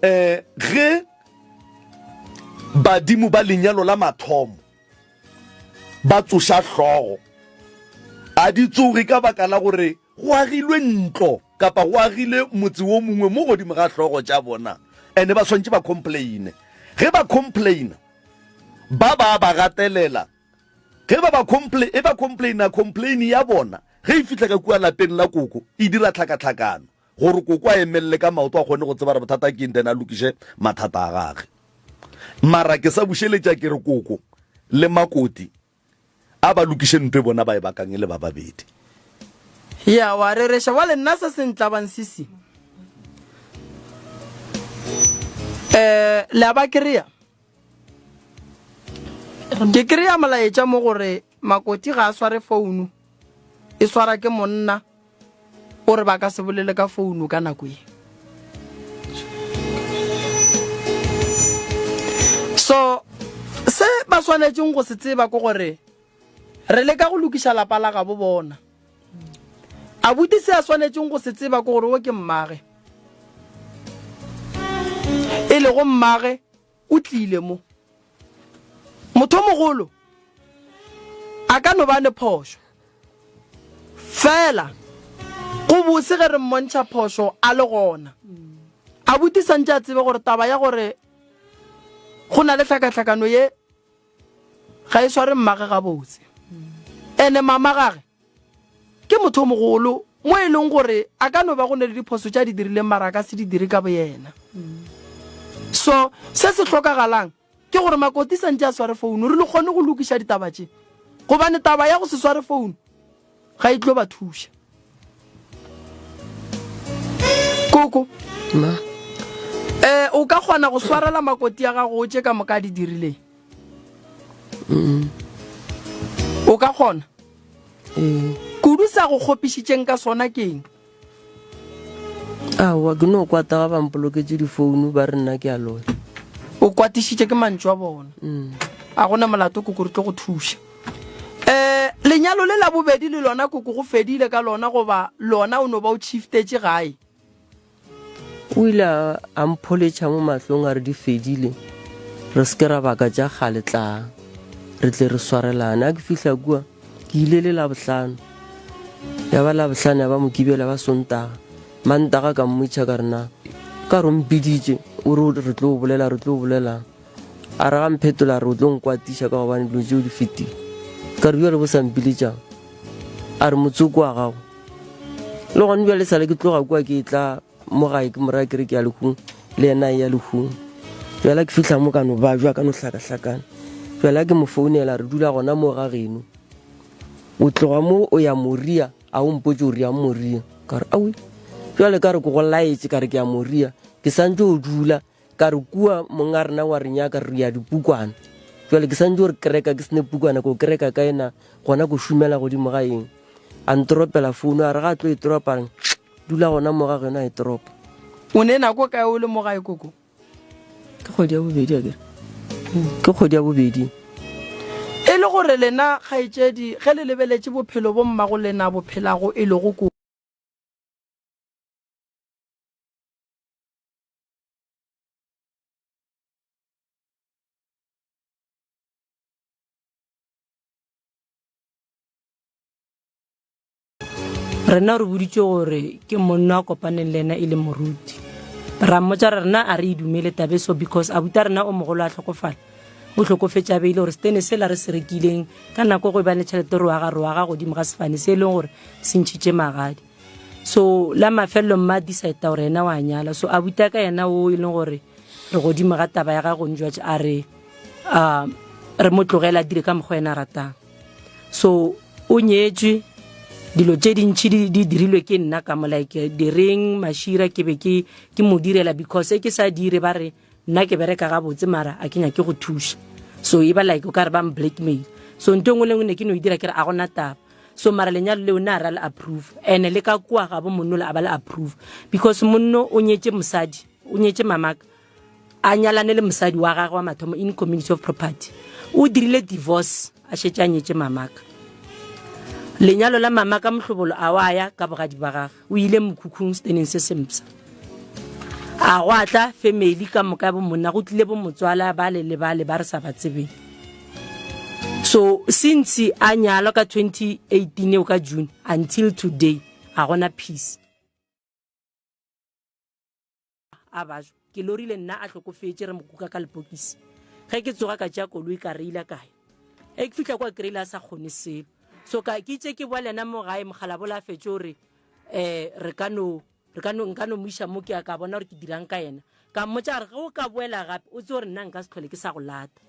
eh ge badimo ba lenyalo la mathomo ba tsoša hlogo a di tsoge ka baka la gore go agilwe ntlo kapa go agile motse wo mongwe mo godimo ga hlogo tša bona ene ba swantše ba complaine ge ba complaina ba ba ba gatelela ge ba ba complain e ba complaina complain ya bona ge e fihla ka kua lapeng la koko e dira tlhakatlhakano gore koko a emelele ka maoto a kgone go tseba gore bothata ke eng then a lokiše mathata a gage mara ke sa bušeletša ke re koko le makoti a ba lokiše ntwe bona ba e bakang e le ba babedi. Ya wa rereša wa le nna se se ntlabang sisi eh le a ba kry-a ke kry-a molaetša mo gore makoti ga a sware founu e swara ke monna o re ba ka se bolele ka founu ka nako ye so se ba swanetšeng go se tseba ke gore re leka go lokiša lapa la gabo bona abuti se a swanetšeng go se tseba ke gore o ke mmage e lego mmage o tlile mo motho mogolo a ka no ba ne phošo fela go bose ge re mmontšha phošo a le gona abuti santše a tsebe gore taba ya gore go na le tlhakatlhakano ye ga e sware mmage gabotse ene mama gage Ke motho o mogolo mo e leng gore a ka no ba go ne le diphoso tše a di dirileng mara a ka se di dire ka boyena. So se se hlokagalang ke gore Makoti santše a sware founu re le kgone go lokiša ditaba tše gobane taba ya go se sware founu ga e tlo ba thuša. Koko, Ma. Eh, o ka kgona go swarela Makoti ya gago tše ka moka a di dirileng? Mm. O ka kgona? Ee. Kudu sa go kgopišitšeng ka sona keng? Aowa, ke no kwata ga ba mpoloketše difounu ba re nna ke a loya. O kwatišitše ke mantšu a bona. Mm. A gona molato koko re tlo go thuša. Eh, lenyalo le la bobedi le lona koko go fedile ka lona goba lona o no ba o shiftetše gae? O ile a, a mpholetšha mo mahlong a re di fedile, re se ke ra baka tša kgale tlaa re tle re swarelane. A ke fihla kua ke ile le Labohlano, ya ba Labohlano ya ba Mokibelo ya ba Sontaga, Mantaga ka mmotšiša ka re na ka re o mpiditše o re re tlo bolela re tlo bolelang? A re ga mphetola a re o tlo nkwatiša ka gobane dilo tšeo di fetile. Ka re bjale bo sa mpiletšang? A re motsoko wa gago. Le gone bjale sale ke tloga kua ke tla mo gae ke moraya ke re ke ya lehung le yena a ya lehung. Bjale ke fihla mo ka no bajwa ka no hlakahlakana. Bjale ke mo founela re dula gona mo ga geno. O tloga mo o ya Moria a o mpotše o re yang Moria. Ka re awi. Bjale ka re ke go laetše ka re ke ya Moria. Ke santše o dula Ka re, Kua mong a rena wa re nyaka, re ya dipukwana. Jwale ke santše gore kereka ke sene pukwana, ko kereka kae na? Gona ko šomela godimo ga eng? A ntoropela founu, a re ga a tlo e toropa, a re, Dula gona mo ga geno a e toropa. O ne nako kae o le mo gae koko? Ke kgwedi ya bobedi akere? Ke kgwedi ya bobedi. E le gore lena kgaetšedi ge le lebeletše bophelo bo mmago lena bo phelago e lego ko. Rena re boditšwe gore ke monna a kopaneng le ena e le moruti. Ra mmotša re rena a re e dumele tabe so because abuta rena o mogolo a hlokofala o hlokofetše a beile gore setene sela re se rekileng ka nako go e ba le tšhelete re aga re aga godimo ga sefane se e leng gore se ntšhitše magadi. So la mafelelo mma decide gore yena wa nyala. So abuti ka yena o e leng gore re godimo ga taba ya gagwe gone jwatše a re uh, re mo tlogela a dire ka mokgwa yena a ratang. So o nyetswe dilo tše dintšhi di, di dirilwe ke nna ka mo like direng mašira ke be ke ke mo direla because e ke sa dire ba re nna ke bereka gabotse mara a ke nyake go thuša. So e ba like o ka re ba blackmail. So nto e nngwe le nngwe ne ke no e dira ke re a gona taba. So mara lenyalo leo na ra le approve. Ene le ka kua ga bo monnola a ba le approve because monno o nyetše mosadi, o nyetše mamaka a nyalane le mosadi wa gagwe wa mathomo in community of property. O dirile divorce a šetše a nyetše mamaka. Lenyalo la mamaka mohlobolo a wa ya ka bogadi ba gagwe, o ile mokhukhung steneng se sempsa. A go atla family ka moka bo monna, go tlile bo motswala bale le bale ba re sa ba tsebeng. So since a nyalwa ka 2018 eo ka June until today a gona peace. A bajwa ke lorile nna a hlokofetše re mo kuka ka lepokisi. Ge ke tsoga ka tšea koloi ka reila ka ya. E ke fihla kwa kreila a sa kgone selo. So ka ke itše ke boa le yena mo gae mogalabola a fetše o re eh re ka no re ka no nka no mo iša mo ke ya ka bona gore ke dirang ka yena. Ka mmotša gore ge o ka boela gape o tse gore nna nka se tlhole ke sa go lata.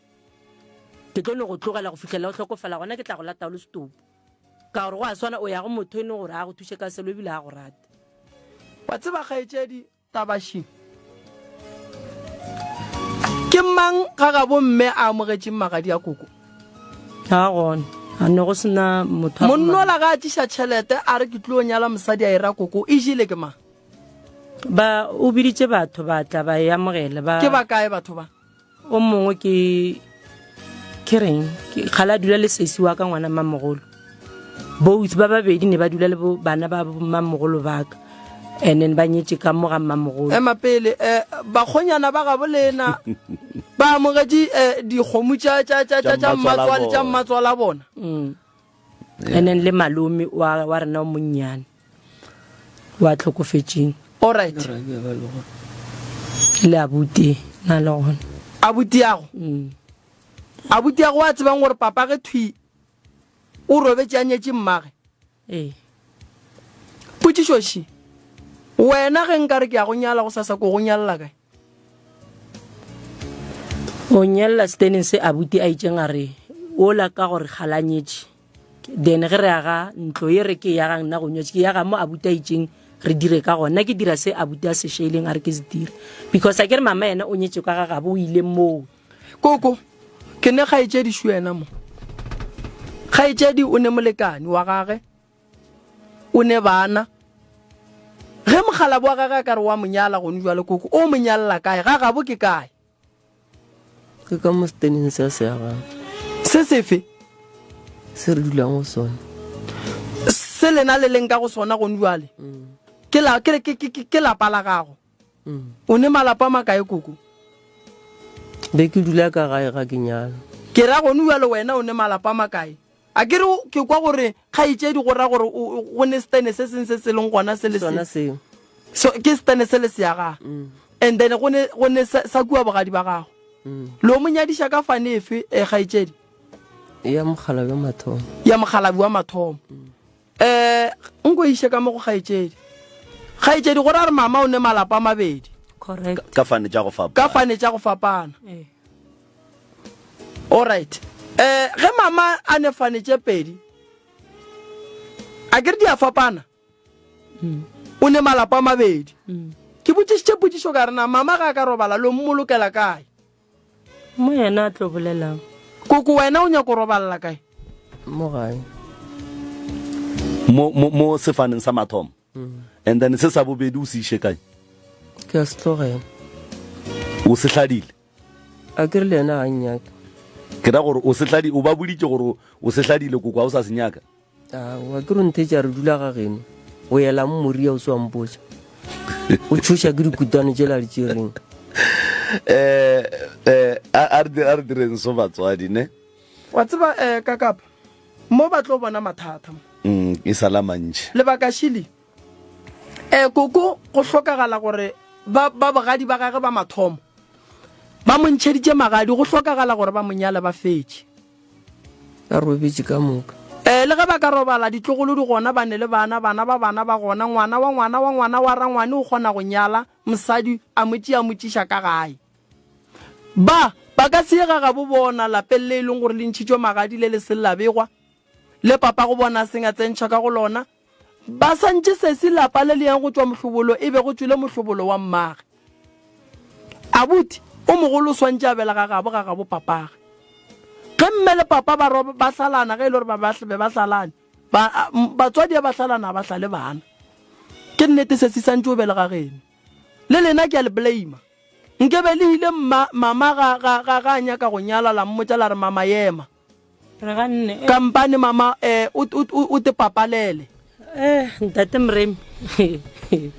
Ke tlo no go tlogela go fihlela o hlokofala gona ke tla go lata o le setopo. Ka gore go a swana o ya go motho e leng gore a go thuše ka selo ebile a go rate. Wa tseba kgaetšedi Tabashi, ke mang ga gabo mme a amogetšeng magadi a koko? Ga gona. A ne go sena motho. Monnola ga a tšiša tšhelete a re ke tlo nyala mosadi a era koko, e jele ke mang? Ba o biditše batho ba tla ba e amogela ba. Ke ba kae batho ba? O mongwe ke ke reng ke kgala dula le sesi wa ka ngwana mamogolo. Both ba babedi ne ba dula le bo bana ba mamogolo ba ka. And then ba nyetše ka mo ga mmamogolo. Ema pele eh bakgonyana ba gabo lena ba amogetše eh dikgomo tša tša tša tša tša mmatswale tša mmatswala bona. And then le malome wa wa rena o monnyane wa tlhokofetšeng. All right. Le abuti na le gona. Abuti yago. Abuti yago wa tsebang gore papa ge thwi o robetše a nyetše mmage. Ee. Potšišo še, wena ge nka re ke ya go nyala go sasa ko go nyalela kae? O nyalela steneng se abuti a itšeng a re ola ka gore kgalanyetše. Then ge re aga ntlo ye re ke e agang nna go nyetše ke yaga mo abuti a itšeng re dire ka gona. Nna ke dira se abuti a se šeileng a re ke se dire. Because a ke re mama yena o nyetše ka ga gabo o ile moo. Koko, ke ne kgaetšedi šo yena mo. Kgaetšedi o ne molekane wa gage, o ne bana. Ge mokgalabo wa gage a ka re wa mo nyala gone jwale koko, o mo nyalela kae? Ga gabo ke kae? Ke ka mo seteneng se a se agang. Se sefe? Se re dulang go sona. Se lena le leng ka go sona gone jwale. Ke la, ke, ke, ke, ke lapa la gago. O ne malapa a makae koko? Be ke dula ka gae ga ke nyala. Ke ra gone bjalo wena o ne malapa a makae? A ke re ke kwa gore kgaetšedi go ra gore go ne setene se seng se se leng gona se le se. Sona seo. So ke setene se le se ya gago. And then go ne go ne sa kua bogadi ba gago. Lo mo nyadiša ka fane efe eh, kgaetšedi? Ya mokgalabje wa mathomo. Ya mokgalabje wa mathomo. Eh, nko iše ka mo go kgaetšedi. Kgaetšedi go ra re mama o ne malapa a mabedi. Correct. Ka fane tša go fapana. Ka fane tša go fapana. Eh. All right. Eh, ge mama a ne fane tše pedi, a ke re di a fapana? O ne malapa a mabedi. Ke botšišitše potšišo ka re na mama ga a ka robala lo mmolokela kae? Mo yena a tlo bolelang. Koko wena o nyako robalela kae? Mo gae. Mo, mo, mo sefaneng sa mathomo. And then se sa bobedi o se iše kae? Ke a se tlogela. O se hladile? A ke re le yena ga nnyake. Ke ra gore o se hladi, o ba boditše gore o se hladile koko ga o sa se nyaka? Aowa, ke re ntheetša re dula ga geno. O elang moria o se wa mpotša. O tšhoša ke dikutwane tšela di tšereng. Eh, eh, a re direng so batswadi ne? Wa tseba eh kakapa mo ba tlo bona mathata mo. E sa la mantši. Lebaka šili eh koko go hlokagala gore ba ba bogadi ba gage ba mathomo ba mo ntšheditše magadi go hlokagala gore ba mo nyale ba fetše. Ba robetše ka moka. Ee, le ge ba ka robala, ditlogolo di gona, ba ne le bana, bana ba bana ba gona, ngwana wa ngwana wa ngwana wa rangwane o kgona go nyala mosadi a mo tšea a mo tšiša ka gae. Ba, ba ka se ye ga gabo bona lapeng le e leng gore le ntšhitšwe magadi le le seng la begwa, le papago bona a seng a tsentšhwa ka go lona. Ba sa ntše sesi lapa le le yang go tšwa mohlobolo e be go tšwele mohlobolo wa mmage. Abuti o mogolo o swantše a belega gabo ga gabo papage. Ge mme le papa ba roba ba hlalana ge e le gore ba ba be ba hlalane. Ba, batswadi ba hlalana ba hlale bana. Ke nnete se se santše o belega geno. Le lena ke a le blame. Nke be le ile mma, mama ga, ga, ga, ga a nyaka go nyala la mmotša la re mama yema. Re ganne. Eh. Kampane mama eh, o, o, o, o te papalele. Eh, ntate Moremi.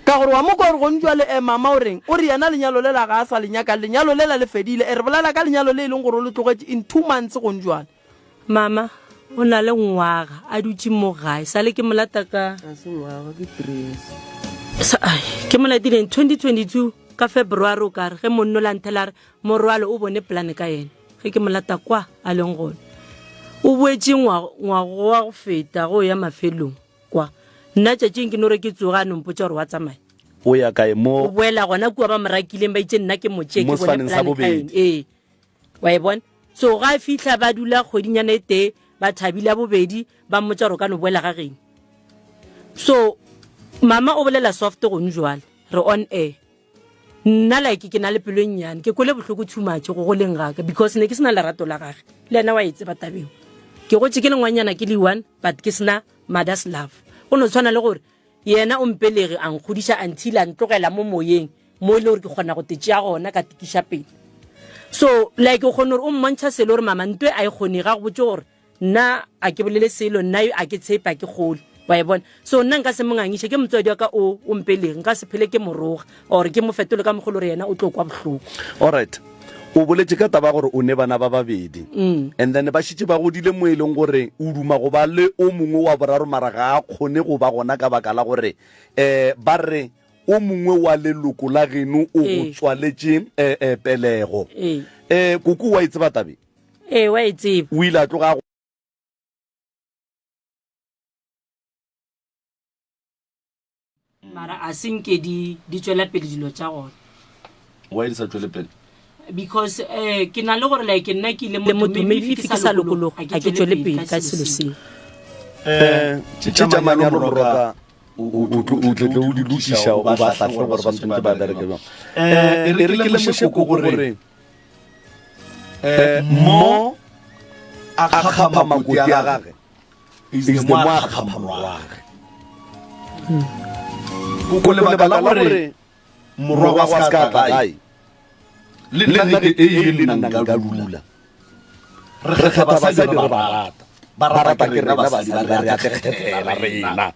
Ka gore wa mo kwa gore gone jwale eh, mama o reng? O re yena lenyalo lela ga a sa le nyaka, lenyalo lela le fedile. Eh, re bolela ka lenyalo le e leng gore o le tlogetše in two months gone jwale. Mama o na le ngwaga a dutše mo gae sale ke molata ka A se ngwaga ke three years. Sa- ai, ke mo latileng 2022 ka february o kare ge monno la nthela a re morwalo o bone polane ka yena ge ke mo lata kwa a leng gona o boetše ngwago wa go feta go ya mafelong kwa nna tšatšing ke no re ke tsoga a nompotša gore wa tsamaya o ya kae mo o boela gona kua ba mo rakileng ba itse nna ke motše ke Mo bone sefaneng sa polane ka bobedi. ena ee wa e bona so ga a fitlha ba dula kgwedinyana e tee ba thabile ya bobedi ba mmotsa gore o ka no boela ga geng so mama o bolela soft gone jwale re on air nna like ke na le pelo e nnyane ke kwele bohloko too much go goleng gaka because ne ke sena lerato la gage le ena wa e tseba tabeo ke gotse ke le ngwanyana ke le one but ke sena mother's love go no tshwana le gore Yena o mpelege, a nkgodiša until a ntlogela mo moyeng mo e le gore ke kgona go te tšea gona ka tikiša pele. So like o kgone gore o mmontšha selo gore mama ntwe a e kgone ga go botse gore nna a ke bolele selo nna a ke tshepe a ke kgole wa e bona. So nna nka se mo ngangiše ke motswadi wa ka o o mpelege nka se phele ke moroga or ke mo fetole ka mogolo gore yena o tlo kwa bohloko. Alright. O boletše ka taba gore o ne bana ba babedi mm. and then ba šitše ba godile mo e leng gore o duma go ba le o mongwe wa boraro mara ga a kgone go ba gona ka baka la gore um ba re o mongwe wa leloko la geno o go ee. tswaletše um eh, pelego um koko wa e tseba tabe ee wa e tseba o ile a tloga Mara a se nke di di tšwela pele dilo tša gona. Why di sa tšwele pele? Because eh ke na le gore like nna ke ile motho maybe if ke sa lokologa a ke tšwele pele ka selo seo. Eh tše tša manyalo moroka o tle tle o di lokiša o ba hlahle gore ba tshwanetse ba bereke bjang. Eh e re ke lemoše koko gore eh mo a kgapha makoti a gage is the mo a kgapha morwage koko lebaka la gore morwa wa se ka tla gae le nna ge e ile le nna nka dula re kgetha basadi re ba rata ba rata ke rena basadi ba re a kgethela rena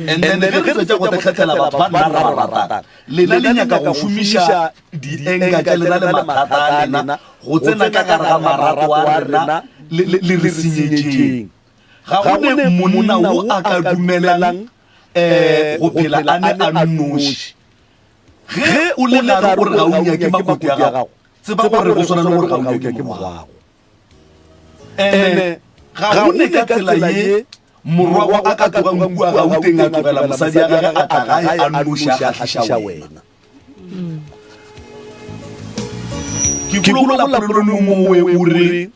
and then ge re fetša go kgethela batho ba nna re ba ratang lena le nyaka go šomiša dienka tša lena le mathata a lena go tsena ka gare ga marato a rena le re senyetšeng. Ga go ne monna wo a ka dumelang um go phela a ne a nnoši. Ge o le gare o re ga o nyake makoti a gago, tseba gore go swana le gore ga o nyake morwago. Ene ga go ne ka tsela ye morwago a ka tlogang kua Gauteng a tlogela mosadi ya gage a tla gae a nnoši a kgahliša wena. Ke kolola polelong mowe o re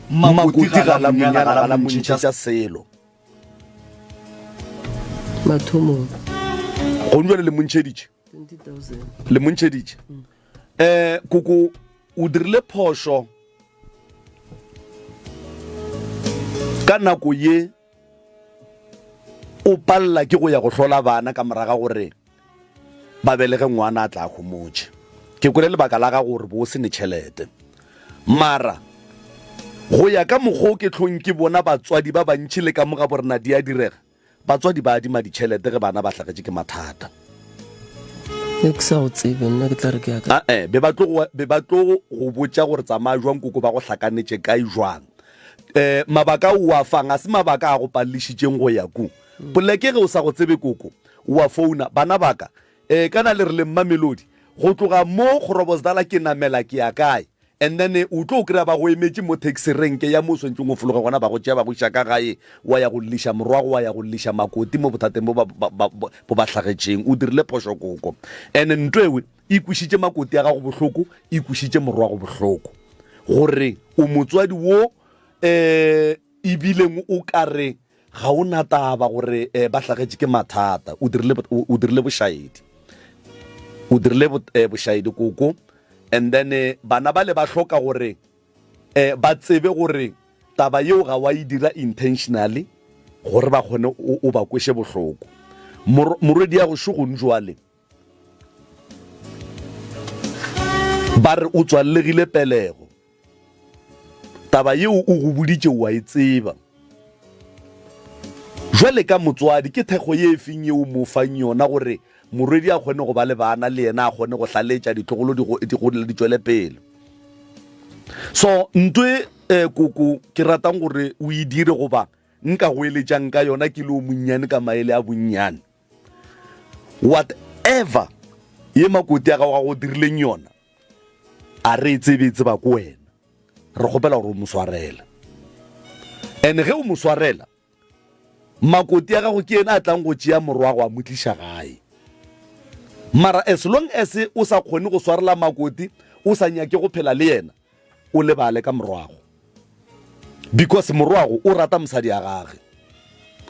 makoti ga la monyala ga la montšhetša selo. Mathomong. Gone jwale le montšheditše. 20,000. Le montšheditše. Eh koko o dirile phošo ka nako ye o palela ke go ya go hlola bana ka moraga gore ba belege ngwana a tla homotše. Ke kwele lebaka la gago gore bo o se ne tšhelete. Mara go ya ka mokgwa o ke hlong ke bona batswadi ba bantši le ka mo ga borena di a direga, Batswadi ba adima ditšhelete ge bana ba hlagetše ke mathata. Ne ke sa go tsebe nna ke tla re ke ya ka. Ae, be ba tlo go, be ba tlo go botša gore tsamaya jwang koko ba go hlakanetše kae jwang. Eh, mabaka ao o a fang ga se mabaka a go palelišitšeng go ya ku. Poleke ge o sa go tsebe koko, o a founa, bana ba ka, eh, kana le re le Mmamelodi, go tloga mo Groblersdal ke namela ke ya kae? And then o tlo kry-a ba go emetše mo taxi renke ya mo o swanetšeng o fologe gona, ba go tšea ba go iša ka gae, wa ya go lliša morwago, wa ya go lliša makoti mo bothateng bo ba, ba, ba, bo ba hlagetšeng. O dirile phošo koko. And nto ewe e kwešitše makoti a gago bohloko, e kwešitše morwago bohloko. Gore o motswadi wo um ebileng o ka re ga o na taba gore eh, ba hlagetše ke mathata. O dirile, o dirile bošaedi. O dirile eh, bošaedi koko. And then eh, bana bale ba hloka gore eh, ba tsebe gore Taba yeo ga wa e dira intentionally gore ba kgone o ba kweše bohloko. Morwedi ya go šo gong jwale ba re o tswallegile pelego. Taba yeo o go boditše o a e tseba. Jwale ka motswadi ke thekgo ye e feng yeo mo fang yona gore morwedi a kgone go ba le bana le yena a kgone go hlaletša ditlogolo di gole di tšwele pele. So ntwe eh, koko ke ratang gore o e dire goba nka go eletšang ka yona ke le o monnyane ka maele a bonnyane. Whatever ye makoti a gago a go dirileng yona a re e tsebe e tseba ko wena. Re kgopela gore o mo swarele. And ge o mo swarela Makoti ya gago ke yena a tlang go tšea morwago a mo tliša gae. Mara as long as o sa kgone go swarela makoti, o sa nyake go phela le yena, o lebale ka morwago. Because morwago o rata mosadi ya gage.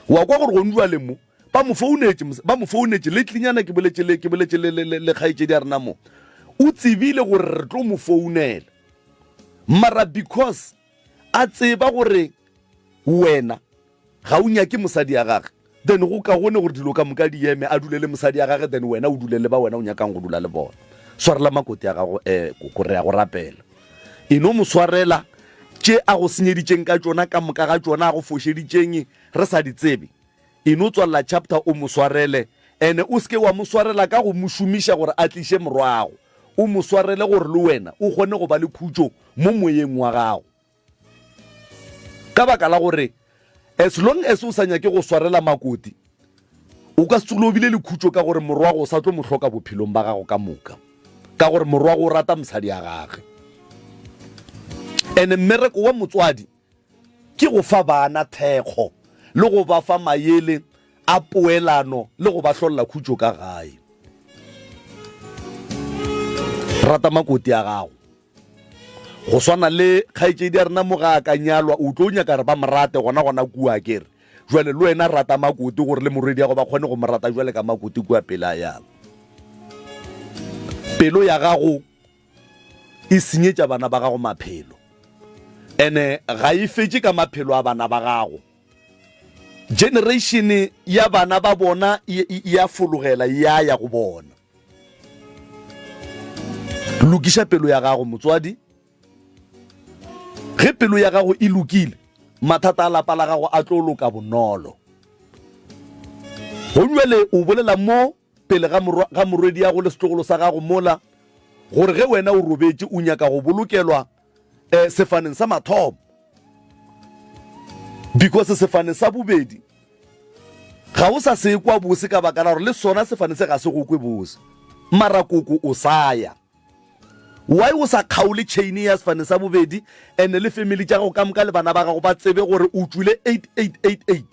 Wa kwa gore gone jwale mo ba mo founetše, ba mo founetše le tlinyana ke boletše le ke boletše le le le kgaetšedi ya rena mo. O tsebile gore re tlo mo founela. Mara because a tseba gore wena ga o nyake mosadi ya gage then go kagone gore dilo ka moka di eme a dule le mosadi ya gage then wena o dule le ba wena o nyakang go dula le bona. Swarela makoti ya gago um koko re ya go rapela. E no mo swarela tše a go senyeditšeng ka tšona ka moka ga tšona a go fošeditšeng re sa di tsebe. E no tswalela chapter o mo swarele ene o seke wa mo swarela ka go mo šomiša gore a tliše morwago. O mo swarele gore le wena o kgone go ba le khutšo mo moyeng wa gago. Ka baka la gore as long as o sa nyake go swarela makoti, o ka se tsogile o bile le khutšo ka gore morwago o sa tlo mo hloka bophelong ba gago ka moka. Ka gore morwago o rata mosadi ya gage. Ene mmereko wa motswadi ke go fa bana thekgo le go ba fa mayele a poelano le go ba hlolla khutšo ka gae. Rata makoti a gago. Go swana le kgaetšedi ya rena mo ga a ka nyalwa, o tlo nyaka re ba mo rate gona gona kua akere. Jwale le wena rata makoti gore le morwedi ya go ba kgone go mo rata jwale ka makoti kua pele a yalo. Pelo ya gago e senyetša bana ba gago maphelo. Ene ga e fetše ka maphelo a bana ba gago. Generation ya bana ba bona e, e, e a fologela ya ya go bona. Lokiša pelo ya gago motswadi. Ge pelo ya gago e lokile, mathata a lapa la gago a tlo loka bonolo. Gonjwale o bolela mo pele ga morwa, ga morwedi yago le setlogolo sa gago mola, gore ge wena o robetše o nyaka go bolokelwa eh, sefaneng sa mathomo, because sefane sa bobedi ga o sa se kwa bose ka baka la gore le sona sefane se ga se go kwe bose. Mara koko o sa ya. Why o sa kgaole chain ya sefane sa bobedi and le family tša gago ka moka le bana ba gago ba tsebe gore o tšwile 8888?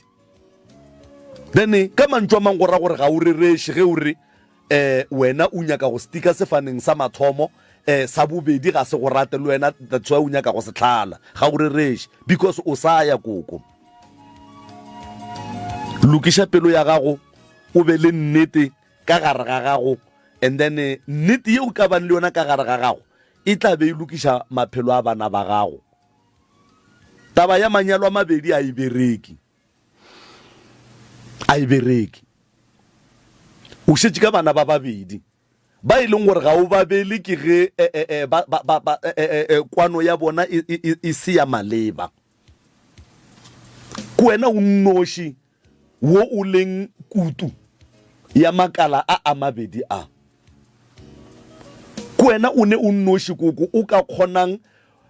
Then ka mantšu a mang go ra gore ga o rereše ge o re eh wena o nyaka go stika sefaneng sa mathomo eh sa bobedi ga se go rate le wena, that's why o nyaka go se tlhala. Ga o rereše because o sa ya koko. Lokiša pelo ya gago o be le nnete ka gare ga gago and then nnete ye o ka bang le yona ka gare ga gago e tla be e lokiša maphelo a bana ba gago. Taba ya manyalo a mabedi a e bereke, a e bereke. O šetše ka bana ba babedi ba e leng gore ga o ba bele ke ge eh, eh, eh, ba, ba, ba, ba, eh, eh, eh, kwano ya bona e, e, e, e se ya maleba. Ke wena o nnoši wo o leng kutu ya makala a a mabedi a. Ke wena o ne o nnoši koko o ka kgonang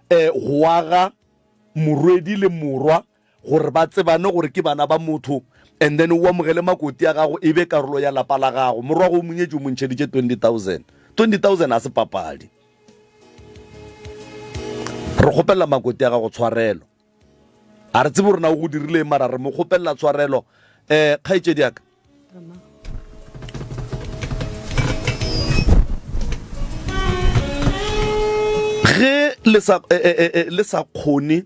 eh, go aga morwedi le morwa gore ba tsebane gore ke bana ba motho and then o amogele makoti a gago e be karolo ya lapa la gago. Morwa go o monyetše o mo ntšheditše 20,000. 20,000 a se papadi. Re kgopelela makoti a gago tshwarelo. A re tsebe gore na o go dirile mara re mo kgopelela tshwarelo. Eh, kgaetšedi ya ka. Ge le sa, eh, eh, eh, le sa kgone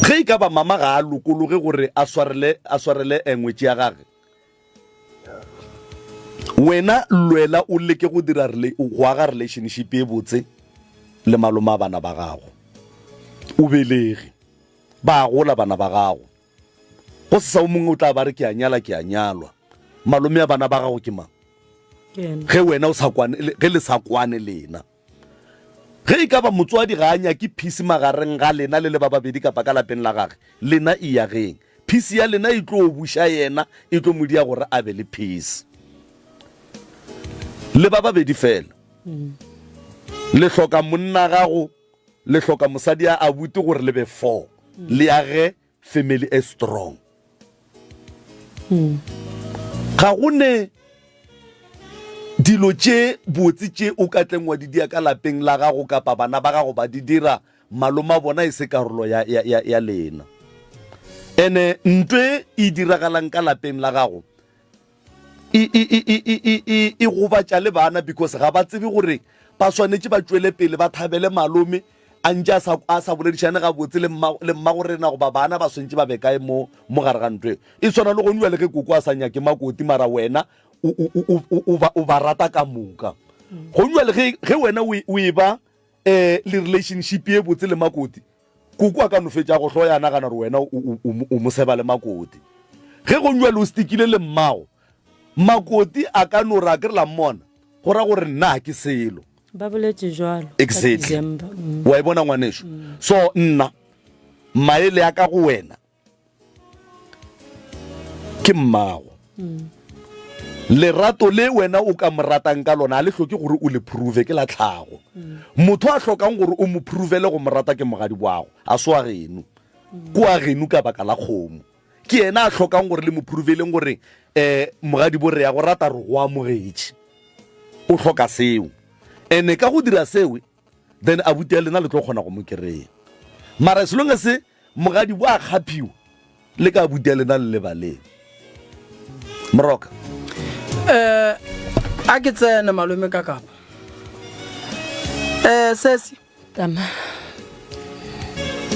ge e ka ba mama ga a lokologe gore a swarele, a swarele ngwetši ya gage, wena lwela o leke go dira go aga relationship e botse le malome a bana ba gago. O belege. Ba a gola bana ba gago. Go se sa o mongwe o tla ba re ke a nyala ke a nyalwa. Malome a bana ba gago ke mang? Ge wena o sa kwane, ge le sa kwane lena. Ge e ka ba motswadi ga a nyake peace magareng ga lena le le ba babedi kapa ka lapeng la gage, lena iyageng. Peace ya lena e tlo buša yena, e tlo mo dia gore a be le peace. Le ba babedi fela. Le hloka monna gago, le hloka mosadi a abuti gore le be four. Le age family e strong. Ga go ne dilo tše botse tše o ka tleng wa di dia ka lapeng la gago kapa bana ba gago ba di dira maloma bona e se karolo ya, ya, ya, ya lena. Ene ntwe e diragalang ka lapeng la gago e, e, e, e, e, e, e, e gobatša le bana because ga ba tsebe gore ba swanetše ba tšwele pele ba thabele malome a ntše a sa, a sa boledišane gabotse le mma, le mmago rena goba bana ba swantše ba be kae mo, mo gare ga ntlo eo. E swana le gone bjale ge koko a sa nyake makoti mara wena o, o, o, o, o, ba, o ba rata ka moka. Gone bjale ge, ge wena o, o e ba um le relationship ye botse le makoti, Koko a ka no fetša go hloya a nagana gore wena o, o, o, o mo seba le makoti. Ge go bjalo o stikile le mmago, makoti a ka no re a ke re la mmona, go ra gore nna ga ke selo. Ba boletše jwalo ka Exactly. December. Mm. Wa e bona ngwanešu? So nna maele a ka go wena ke mmago. Lerato le wena o ka mo ratang ka lona a le hloke gore o le prove, ke la tlhago. Motho a hlokang gore o mo provele go mo rata ke mogadi wago, a se wa geno. Ke wa geno ka baka la kgomo. Ke yena a hlokang gore le mo proveleng gore um mogadi bo re ya go rata re go amogetše. O hloka seo. Ene ka go dira seo then abuti ya lena le tlo kgona go mo kereya. Mara as long as mogadi bo a kgaphiwa le ka abuti ya lena le lebaleng. Moroka. Eh a ke tsene malome ka kapa. Eh sesi. Tama.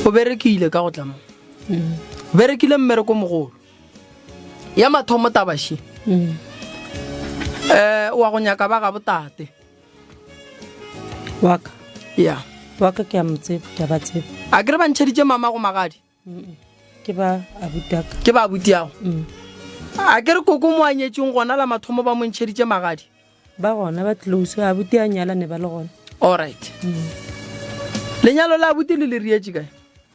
O berekile ka go tla mo. Mm. Berekile mmereko mogolo. Ya mathomo tabashi. Mm. Eh wa go nyaka ba ga botate. Waka. Ya. Waka ke a mo tseba, ke a ba tseba. A ke re ba ntšheditše mama go magadi? Ke ba abutaka. Ke ba abutiago. Mm. A ke re koko mo a nyetšeng gona la mathomo ba mo ntšheditše magadi? Ba gona ba close, abuti a nyala ne ba le gona. All right. Mm. Lenyalo la abuti le le rietše kae?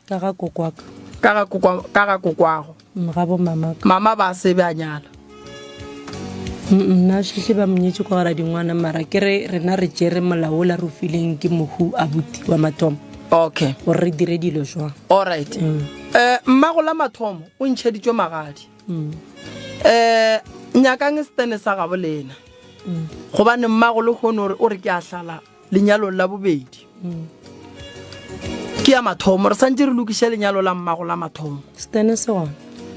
Ka ga kokwaka. Ka ga kokwa, ka ga kokwago. Mm, ga bo mama. Mama ba se be a nyala. Nna šeše ba monyetše kwa gara dingwana mara ke re rena re tšere molao ola re o fileng ke mohu abuti wa mathomo. Okay. Gore re dire dilo jwang. All right. Mm. Eh mmago la mathomo o ntšheditšwe magadi. Mm. Eh nyakang setene sa gabo lena. Mm. Gobane mmago le kgono o re ke a hlala lenyalong la bobedi. Mm. Ke ya mathomo re santse re lokiše lenyalo la mmago la mathomo. Setene se gona.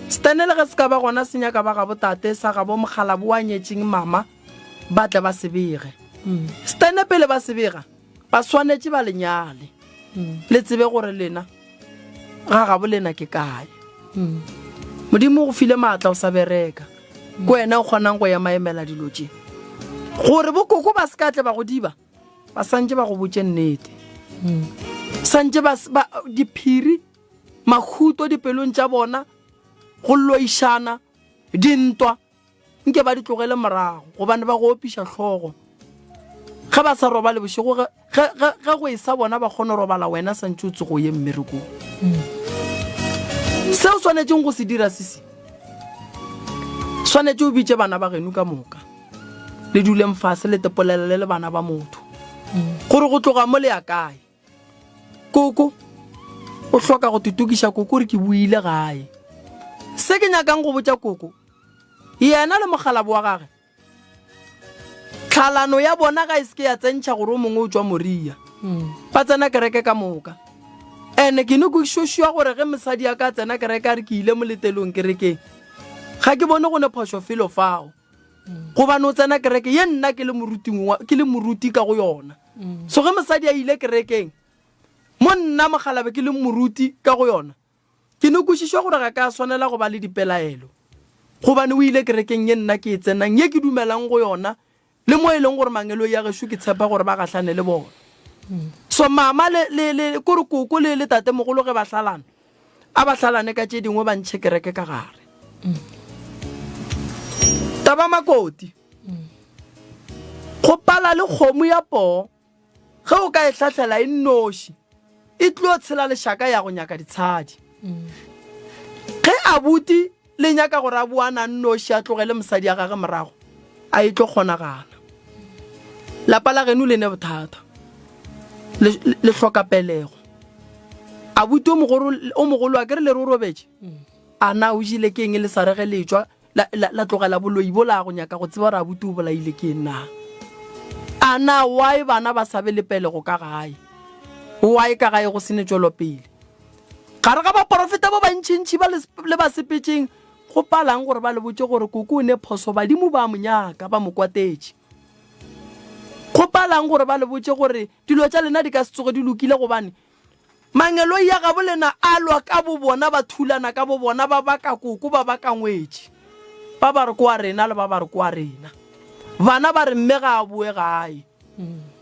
Setene le ge se ka ba gona se nyaka ba gabo tate sa gabo mokgalabo wa nyetšeng mama ba tle ba se bege. Mm. Setene pele ba se bega ba swanetše ba lenyale. Mm. Le tsebe gore lena ga gabo lena ke kae. Mm. Modimo go file maatla o sa bereka. Ke wena o kgonang go ema emela dilo tše. Gore bokoko ba se ka tle ba go diba ba santše ba go botše nnete. Mm. Santše ba, ba diphiri mahuto dipelong tša bona go loišana dintwa nke ba di tlogele morago gobane ba go opiša hlogo ge ba sa robale bošego ge, ge, ge, ge go e sa bona ba kgone robala wena santše o tsogo ye mmerekong. Mm. Se o swanetšeng go se dira sisi swanetše o bitše bana ba geno ka moka le duleng fase le tepolelele le bana ba motho mm. gore go tloga mo le ya kae. Koko o hloka go totokiša koko re ke buile gae. Se ke nyakang go botša koko yena le mokgalabo wa gage tlhalano ya bona ga e se ke ya tsentšha gore o mongwe o tšwa Moria. Mm. Ba tsena kereke ka moka. Ene ke ne ke šošwa gore ge mosadi a ka tsena kereke a re ke ile moletelong kerekeng. Ga ke bone go ne phošo felo fao. Gobane o tsena kereke ye nna ke le moruti ke le moruti ka go yona. Mm. So ge mosadi a ile kerekeng mo nna mokgalabe ke le moruti ka go yona, ke no kwešišwa gore ga ka swanela go ba le dipelaelo. Gobane o ile kerekeng ye nna ke e tsenang, ye ke dumelang go yona, le mo e leng gore mangeloi a gešo ke tshepa gore ba gahlane le bona. Mm. So mama le, le, le, kore koko le, le tatemogolo ge ba hlalana, a ba hlalane ka tše dingwe ba ntšhe kereke ka gare. Taba makoti. Go pala le kgomo ya poo ge o ka e hlahlela e nnoši e tlo tshela lešaka ya go nyaka ditshadi. Ge abuti le nyaka gore a boana nnoši a tlogele mosadi ya gage morago, a e tlo kgonagala. Lapa la geno le ne bothata. Le, le hloka pelego. Abuti o mogolo, o mogolo a ke re le re o robetše? A na o jile ke eng le sa re ge le tšwa la, la, la tlogela boloi bola go nyaka go tseba gore abuti o bolaile ke eng na? A na why bana ba sa be le pelego ka gae? Why ka gae go se ne tšwelopele? Gare ga baporofeta ba bantšintši ba le, le ba sepetšeng, go palang gore ba le botše gore koko o ne phoso, badimo ba mo nyaka, ba mo kwatetše. Go palang gore ba le botše gore dilo tša lena di ka se tsoge di lokile gobane Mangeloi a gabo lena a lwa ka bobona, ba thulana ka bobona, ba baka koko, ba baka ngwetši. Ba ba re ko wa rena le ba ba re ko wa rena. Bana ba re mme ga a boe gae.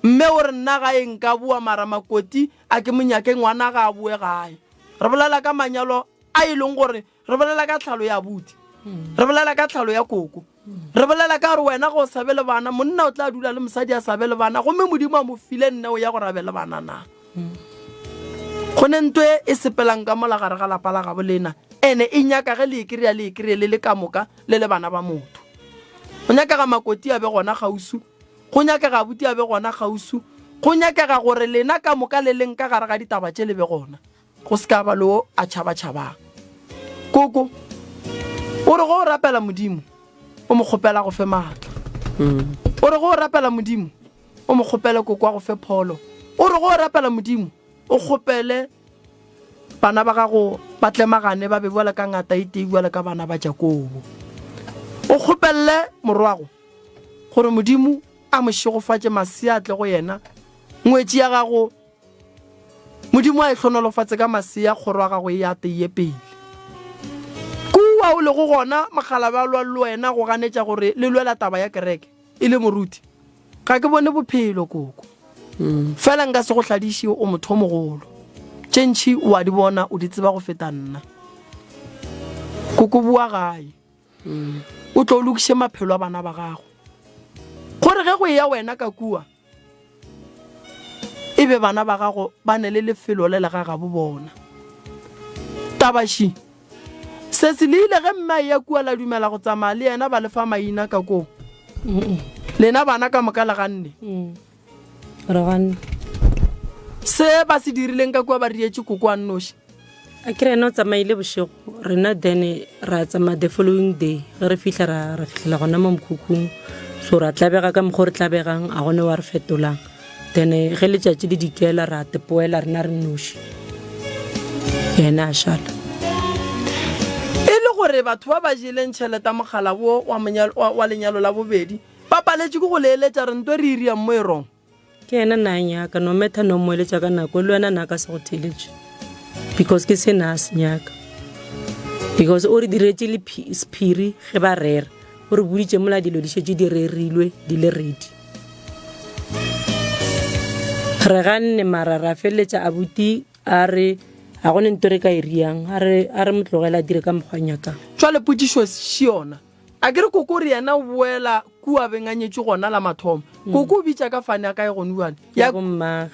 Mme o re nna gae nka boa mara makoti a ke mo nyake ngwana ga a boe gae. Re bolela ka manyalo a e leng gore re bolela ka tlhalo ya abuti. Re bolela ka tlhalo ya koko. Re bolela ka gore wena ga o sa be le bana, monna o tla dula le mosadi a sa be le bana, gomme Modimo a mo file nneo ya gore a be le bana na? Go ne nto e e sepelang ka mola gare ga lapa la gabo lena, ene e nyaka ge le e kry-a le e kry-e le le ka moka le le bana ba motho. Go nyakega makoti a be gona kgausu, go nyakega abuti a be gona kgausu, go nyakega gore lena ka moka le leng ka gare ga ditaba tše le be gona. Go se ka ba le wo a tšhaba-tšhabang. Koko, o re go o rapela Modimo, o mo kgopela go fe maatla. O re go o rapela Modimo, o mo kgopele koko a go fe pholo. O re go o rapela Modimo, o kgopele bana ba gago ba tlemagane ba be bjalo ka ngata e tee bjalo ka bana ba Jakobo. O kgopelele morwago gore Modimo a mo šegofatše masea a tle go yena, ngwetši ya gago Modimo a e hlonolofatse ka masea, kgoro ya gago e ate e ye pele. Kua o lego gona, mokgalabje a lwa le wena go ganetša gore le lwela taba ya kereke, e le moruti. Ga ke bone bophelo, koko. Fela nka se go hladiše, o motho o mogolo. Tše ntši o a di bona, o di tseba go feta nna. Koko boa gae. O tlo o lokiše maphelo a bana ba gago. Gore ge go eya wena ka kua, E be bana ba gago ba ne le lefelo le le ga gabo bona. Tabaši, Sesi le ile ge mme a eya kua la dumela go tsamaya le yena ba le fa maina ka koo? Lena bana ka moka le ganne? Re ganne. Se ba se dirileng ka kua ba rietše koko a nnoši? A ke re ena o tsamaile bošego, rena then ra tsamaya the following day. Ge re fihla ra, ra fihlela gona mo mokhukhung. So ra tlabega ka mokgwa o re tlabegang, a gone wa re fetolang. Then ge letšatši le dikela ra tepoela rena re nnoši. Yena a šala. E le gore batho ba ba jeleng tšhelete ya mogala wo wa, wa, wa lenyalo la bobedi ba paletše ke go le eletša re nto re iriang mo e wrong. Ke yena na nyaka no matter no mo eletša ka nako le wena na ka se go theletše because ke se na se nyaka because o re diretše le sephiri ge ba rera o re boditše mola dilo di šetše di rerilwe di le ready re ganne mara ra feleletša abuti a re ga go ne nto re ka e riang a re a re mo tlogela a dire ka mokgwa nyakang Jwale potšišo še yona. A ke re koko o re yena o boela kua beng a nyetšwe gona la mathomo. Koko o bitša ka fane ya kae gone bjale? Ya bommage.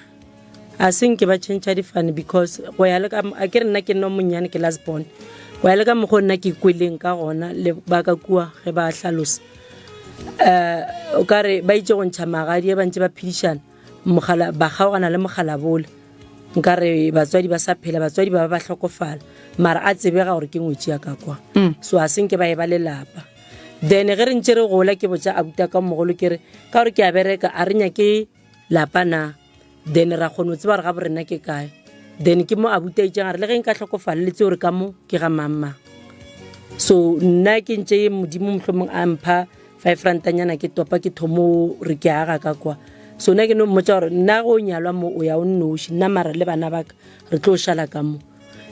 A se nke ba change difane because go ya le ka a ke re nna ke nna monnyane ke last born. Go ya le ka mokgwa nna ke kweleng ka gona le ba ka kua ge ba hlalosa. Eh o ka re ba itse go ntšha magadi ba ntse ba phedišana mogala ba kgaogana le mogala bole. Nka re batswadi ba sa phela batswadi ba ba hlokofala mara a tsebega gore ke ngwetši ya ka kwa mm. so a senke ba e ba lelapa then ge re ntse re gola ke botša abuta ka mogolo ke re ka gore ke a bereka a re nyake lapa na then ra kgone go tseba gore ga bo rena ke kae then ke mo abuta itseng a re le ge nka hlokofala le tse gore ka mo ke ga mang mang so nna ke ntse modimo mohlomong a mpha five rantanyana ke topa ke thomo re ke aga ka kwa so nna ke no mmotsa gore nna go nyalwa mo o ya o nnoši nna mara le bana baka re tlo šala ka mo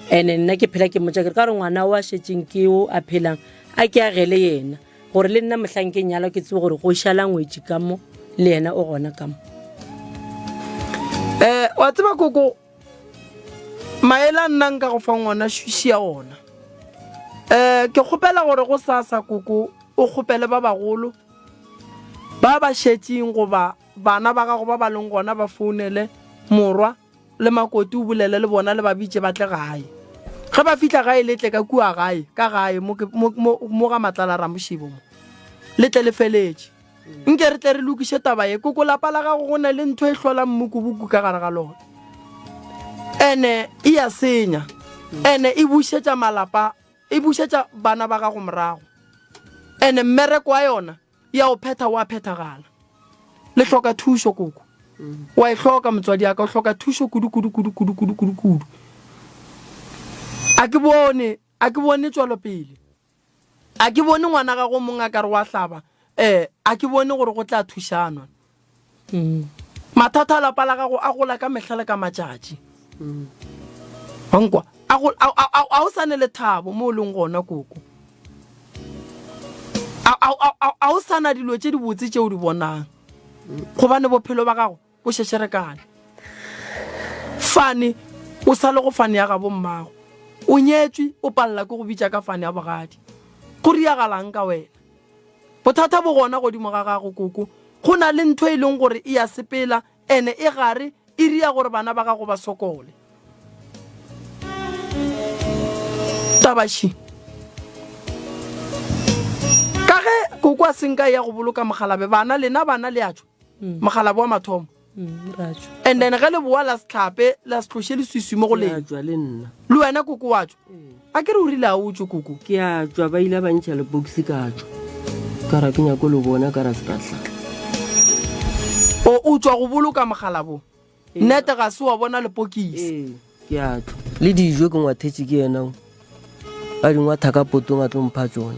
ene nna ke phela ke mmotsa ke re ka gore ngwana o a šetseng ke o a phelang a ke agele yena gore le nna mohlang ke nyalwa ke tsebe gore go šala ngwetši ka mo le yena o gona ka mo. Um wa tseba koko maele a nna nka go fang ona šuši ya ona. Um ke kgopela gore go sasa koko o kgopele ba bagolo ba ba šetšeng goba bana ba gago ba ba leng gona ba founele morwa le makoti o bolele le bona le ba bitše ba tle gae. Ge ba fihla gae le tle ka kua gae, ka gae mo, mo, mo, mo ga Matlala Ramošebo mo. Le tle le feletše. Nke re tle re lokiše taba ye. Koko lapa la gago go na le ntho e hlolang mmukubuku ka gare ga lona. Ene e ya senya. Ene e bušetša malapa, e bušetša bana ba gago morago. Ene mmereko wa yona ya o phetha wa phethagala. Le hloka thušo koko. Wa e hloka motswadi ya ka, o hloka thušo kudu kudu kudu kudu kudu kudu kudu. A ke bone, a ke bone tšwelopele. A ke bone ngwana gago mong a ka re wa hlaba, eh, a ke bone gore go tla thušanwa. Mathata a lapa la gago a gola ka mehla le ka matšatši. Wa nkwa? A go, a, a, a, a o sa ne lethabo mo o leng gona, koko. A, a, a, a, a o sa na dilo tše dibotse tše o di bonang. Gobane bophelo ba gago bo šešerekane. Fane, o sa le go fane ya gabo mmago. O nyetšwe, o palela ke go bitša ka fane ya bogadi. Go riagalang ka wena? Bothata bo gona godimo ga gago, koko. Go na le ntho e leng gore e ya sepela, ene e gare e ria gore bana ba gago ba sokole. Taba še. Ka ge koko a se nka ya go boloka mogalabe, bana lena bana le a tšwa. Mogalabe wa mathomo. And then ge le boa la se hlape, la se tloše leswiswi mo go lena. Ke a tšwa le nna. Le wena koko wa tšwa? A ke re o rile a o tšwe koko? Ke a tšwa, ba ile ba ntšha lepokisi ka tšwa. Ka ra ke nyako le bona ka ra se ka hlapa. O o tšwa go boloka mogalabo. Nnete ga se wa bona lepokisi. Ee, ke a tšwa. Le dijo ke ngwathetše ke yena o. A di ngwatha ka potong a tlo mpha tšona.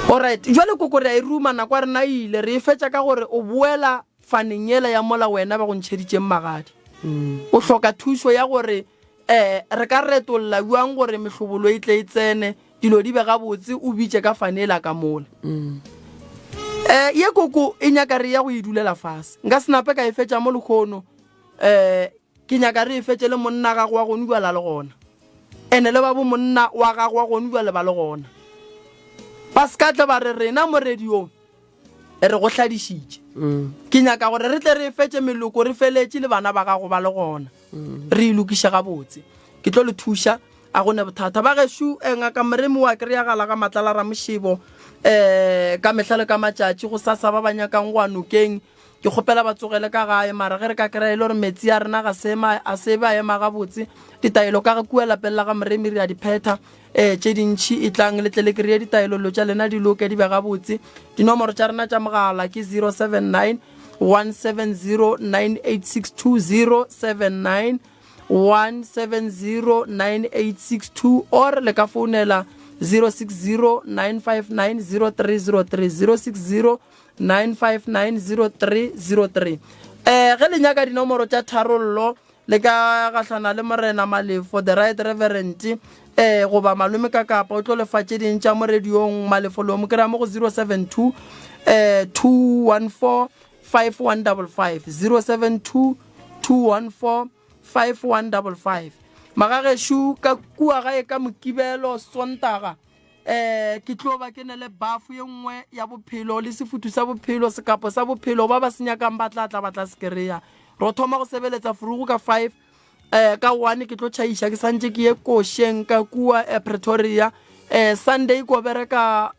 Alright, jwale koko re a e ruma nako ya rena e ile, re e fetša ka gore o boela faneng yela ya mola wena ba go ntšheditšeng magadi. O hloka thušo ya gore um re ka retolla bjang gore mehlobolo e tle e tsene, dilo di be gabotse, o bitše ka fane yela ka mola. Um ye koko e nyaka re ya go e dulela fase. Nka se nape ka e fetša mo lekgono. Um Ke nyaka re e fetše le monna gago wa gonu bjale a le gona. Ene le ba bo monna wa gago wa gonu bjale ba le gona. Ba se ka tle ba re rena mo radiong re go hladišitše. Ke nyaka gore re tle re e fetše meloko re feletše le bana ba gago ba le gona. Re e lokiše gabotse. Ke tlo le thuša, a go ne bothata. Ba gešo, eh, Ngaka Moremi wa kry-agala ga Matlala Ramošebo, eh, ka mehla le ka matšatši, gosasa ba ba nyakang go ya nokeng, Ke kgopela ba tsogele ka gae, mara ge re ka kry-a e le gore metsi a rena ga se ema, a se be a ema gabotse, ditaelo ka ga kua lapeng la ga Moremi re a di phetha. Um tše dintši e tlang le tle le kry-e ditaelo, dilo tša lena di loke di be gabotse. Dinomoro tša rena tša mogala ke 079 170 9862 079 170 9862 or le ka founela 060 959 0303 060 9590303. Eh, ge le nyaka dinomoro tša tharollo, le ka gahlana le Morena Malefo, the Right Reverend, eh, goba Malome Kakapa, o tlo lefa tše ding tša mo radiong. Malefo lo mo kry-a mo go 072 eh, 214 5155, 072 214 5155. Magagešo ka kua gae ka Mokibelo, Sontaga, um ke tlo ba ke ne le bafo ye nngwe ya bophelo le sefuthu sa bophelo, sekapo sa bophelo. Ba ba se nyakang ba tla tla ba tla se kry-a. Ro thoma go sebeletsa furugu ka 5, um ka 1 ke tlo tšhaiša, ke santše ke ye košeng ka kua, eh, Pretoria. Um Sunday ko bereka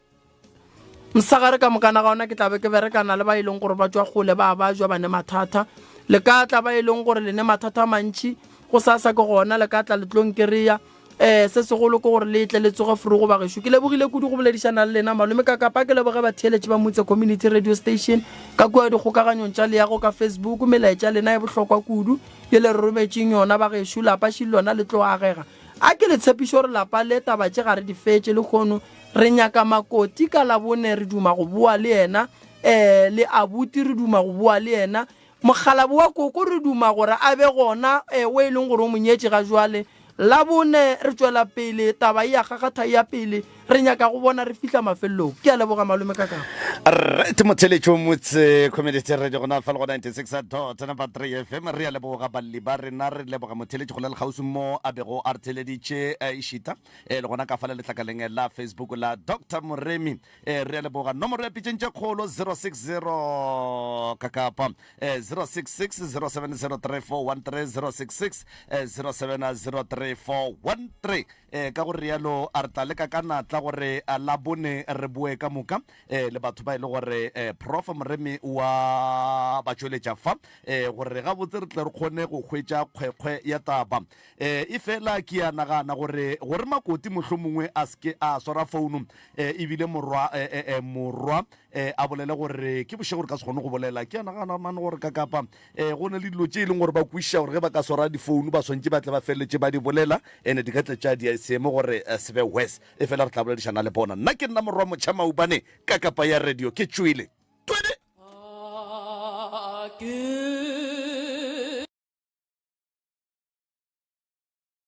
mosegare ka mokana ga ona, ke tla be ke berekana le ba e leng gore ba tšwa kgole, ba ba jwa ba ne mathata. Le ka tla ba e leng gore le ne mathata a mantši, go sasa ke gona le ka tla le tlo nkereya. Um se segolo ke gore le tle le tsoge forogo ba gešo. Ke lebogile kudu go boledišana le lena malome ka kapa. Ke leboge batheeletši ba Motse Community Radio Station ka kua dikgokaganyong tša leago ka Facebook. Melaetša lena e bohlokwa kudu ye le re rometšeng yona ba gešo. Lapa šile lona le tlo agega. A ke le tshepišo gore lapa le taba tše ga re di fetše lehono. Re nyaka makoti ka Labone, re duma go boa le yena. Um le abuti re duma go boa le yena. Mokgalabje wa koko re duma gore a be gona, eh, o e leng gore o mo nyetše ga jwale. Labone re tšwela pele, taba e a kgakgatha e ya pele. Re nyaka go bona re fihla mafelelong. Ke a leboga malome ka kapa. Rre Timotheletšo Motse Community Radio gona fa le go 96 dot number 3 FM. Re a leboga balli ba rena, re leboga motheletši go le lekgauswi mo a bego a re theleditše ešita le gona ka fa le letlakaleng la Facebook la Doctor Moremi. Re a leboga. Nomoro ya pitšeng tše kgolo 060 ka kapa 066 0703413 066 0703413. Ka go realo a re tla leka ka natla gore Labone re boe ka moka le batho ba e le gore Prof Moremi wa ba tšweletša fa gore gabotse re tle re kgone go hwetša kgwekgwe ya taba. Efela ke a nagana gore gore Makoti mohlomongwe a se ke a swara founo ebile morwa morwa a bolele gore ke bošego re ka se kgone go bolela. Ke a nagana man gore ka kapa go na le dilo tše e leng gore ba kwešiša gore ge ba ka swara difounu ba swantše ba tle ba feleletše ba di bolela ene di ka tle tša dia seemo gore se be worse. Efela re tla boledišana le bona. Nna ke nna morwa motšha Maubane ka kapa ya radio ke tšwele. Twede! Ke.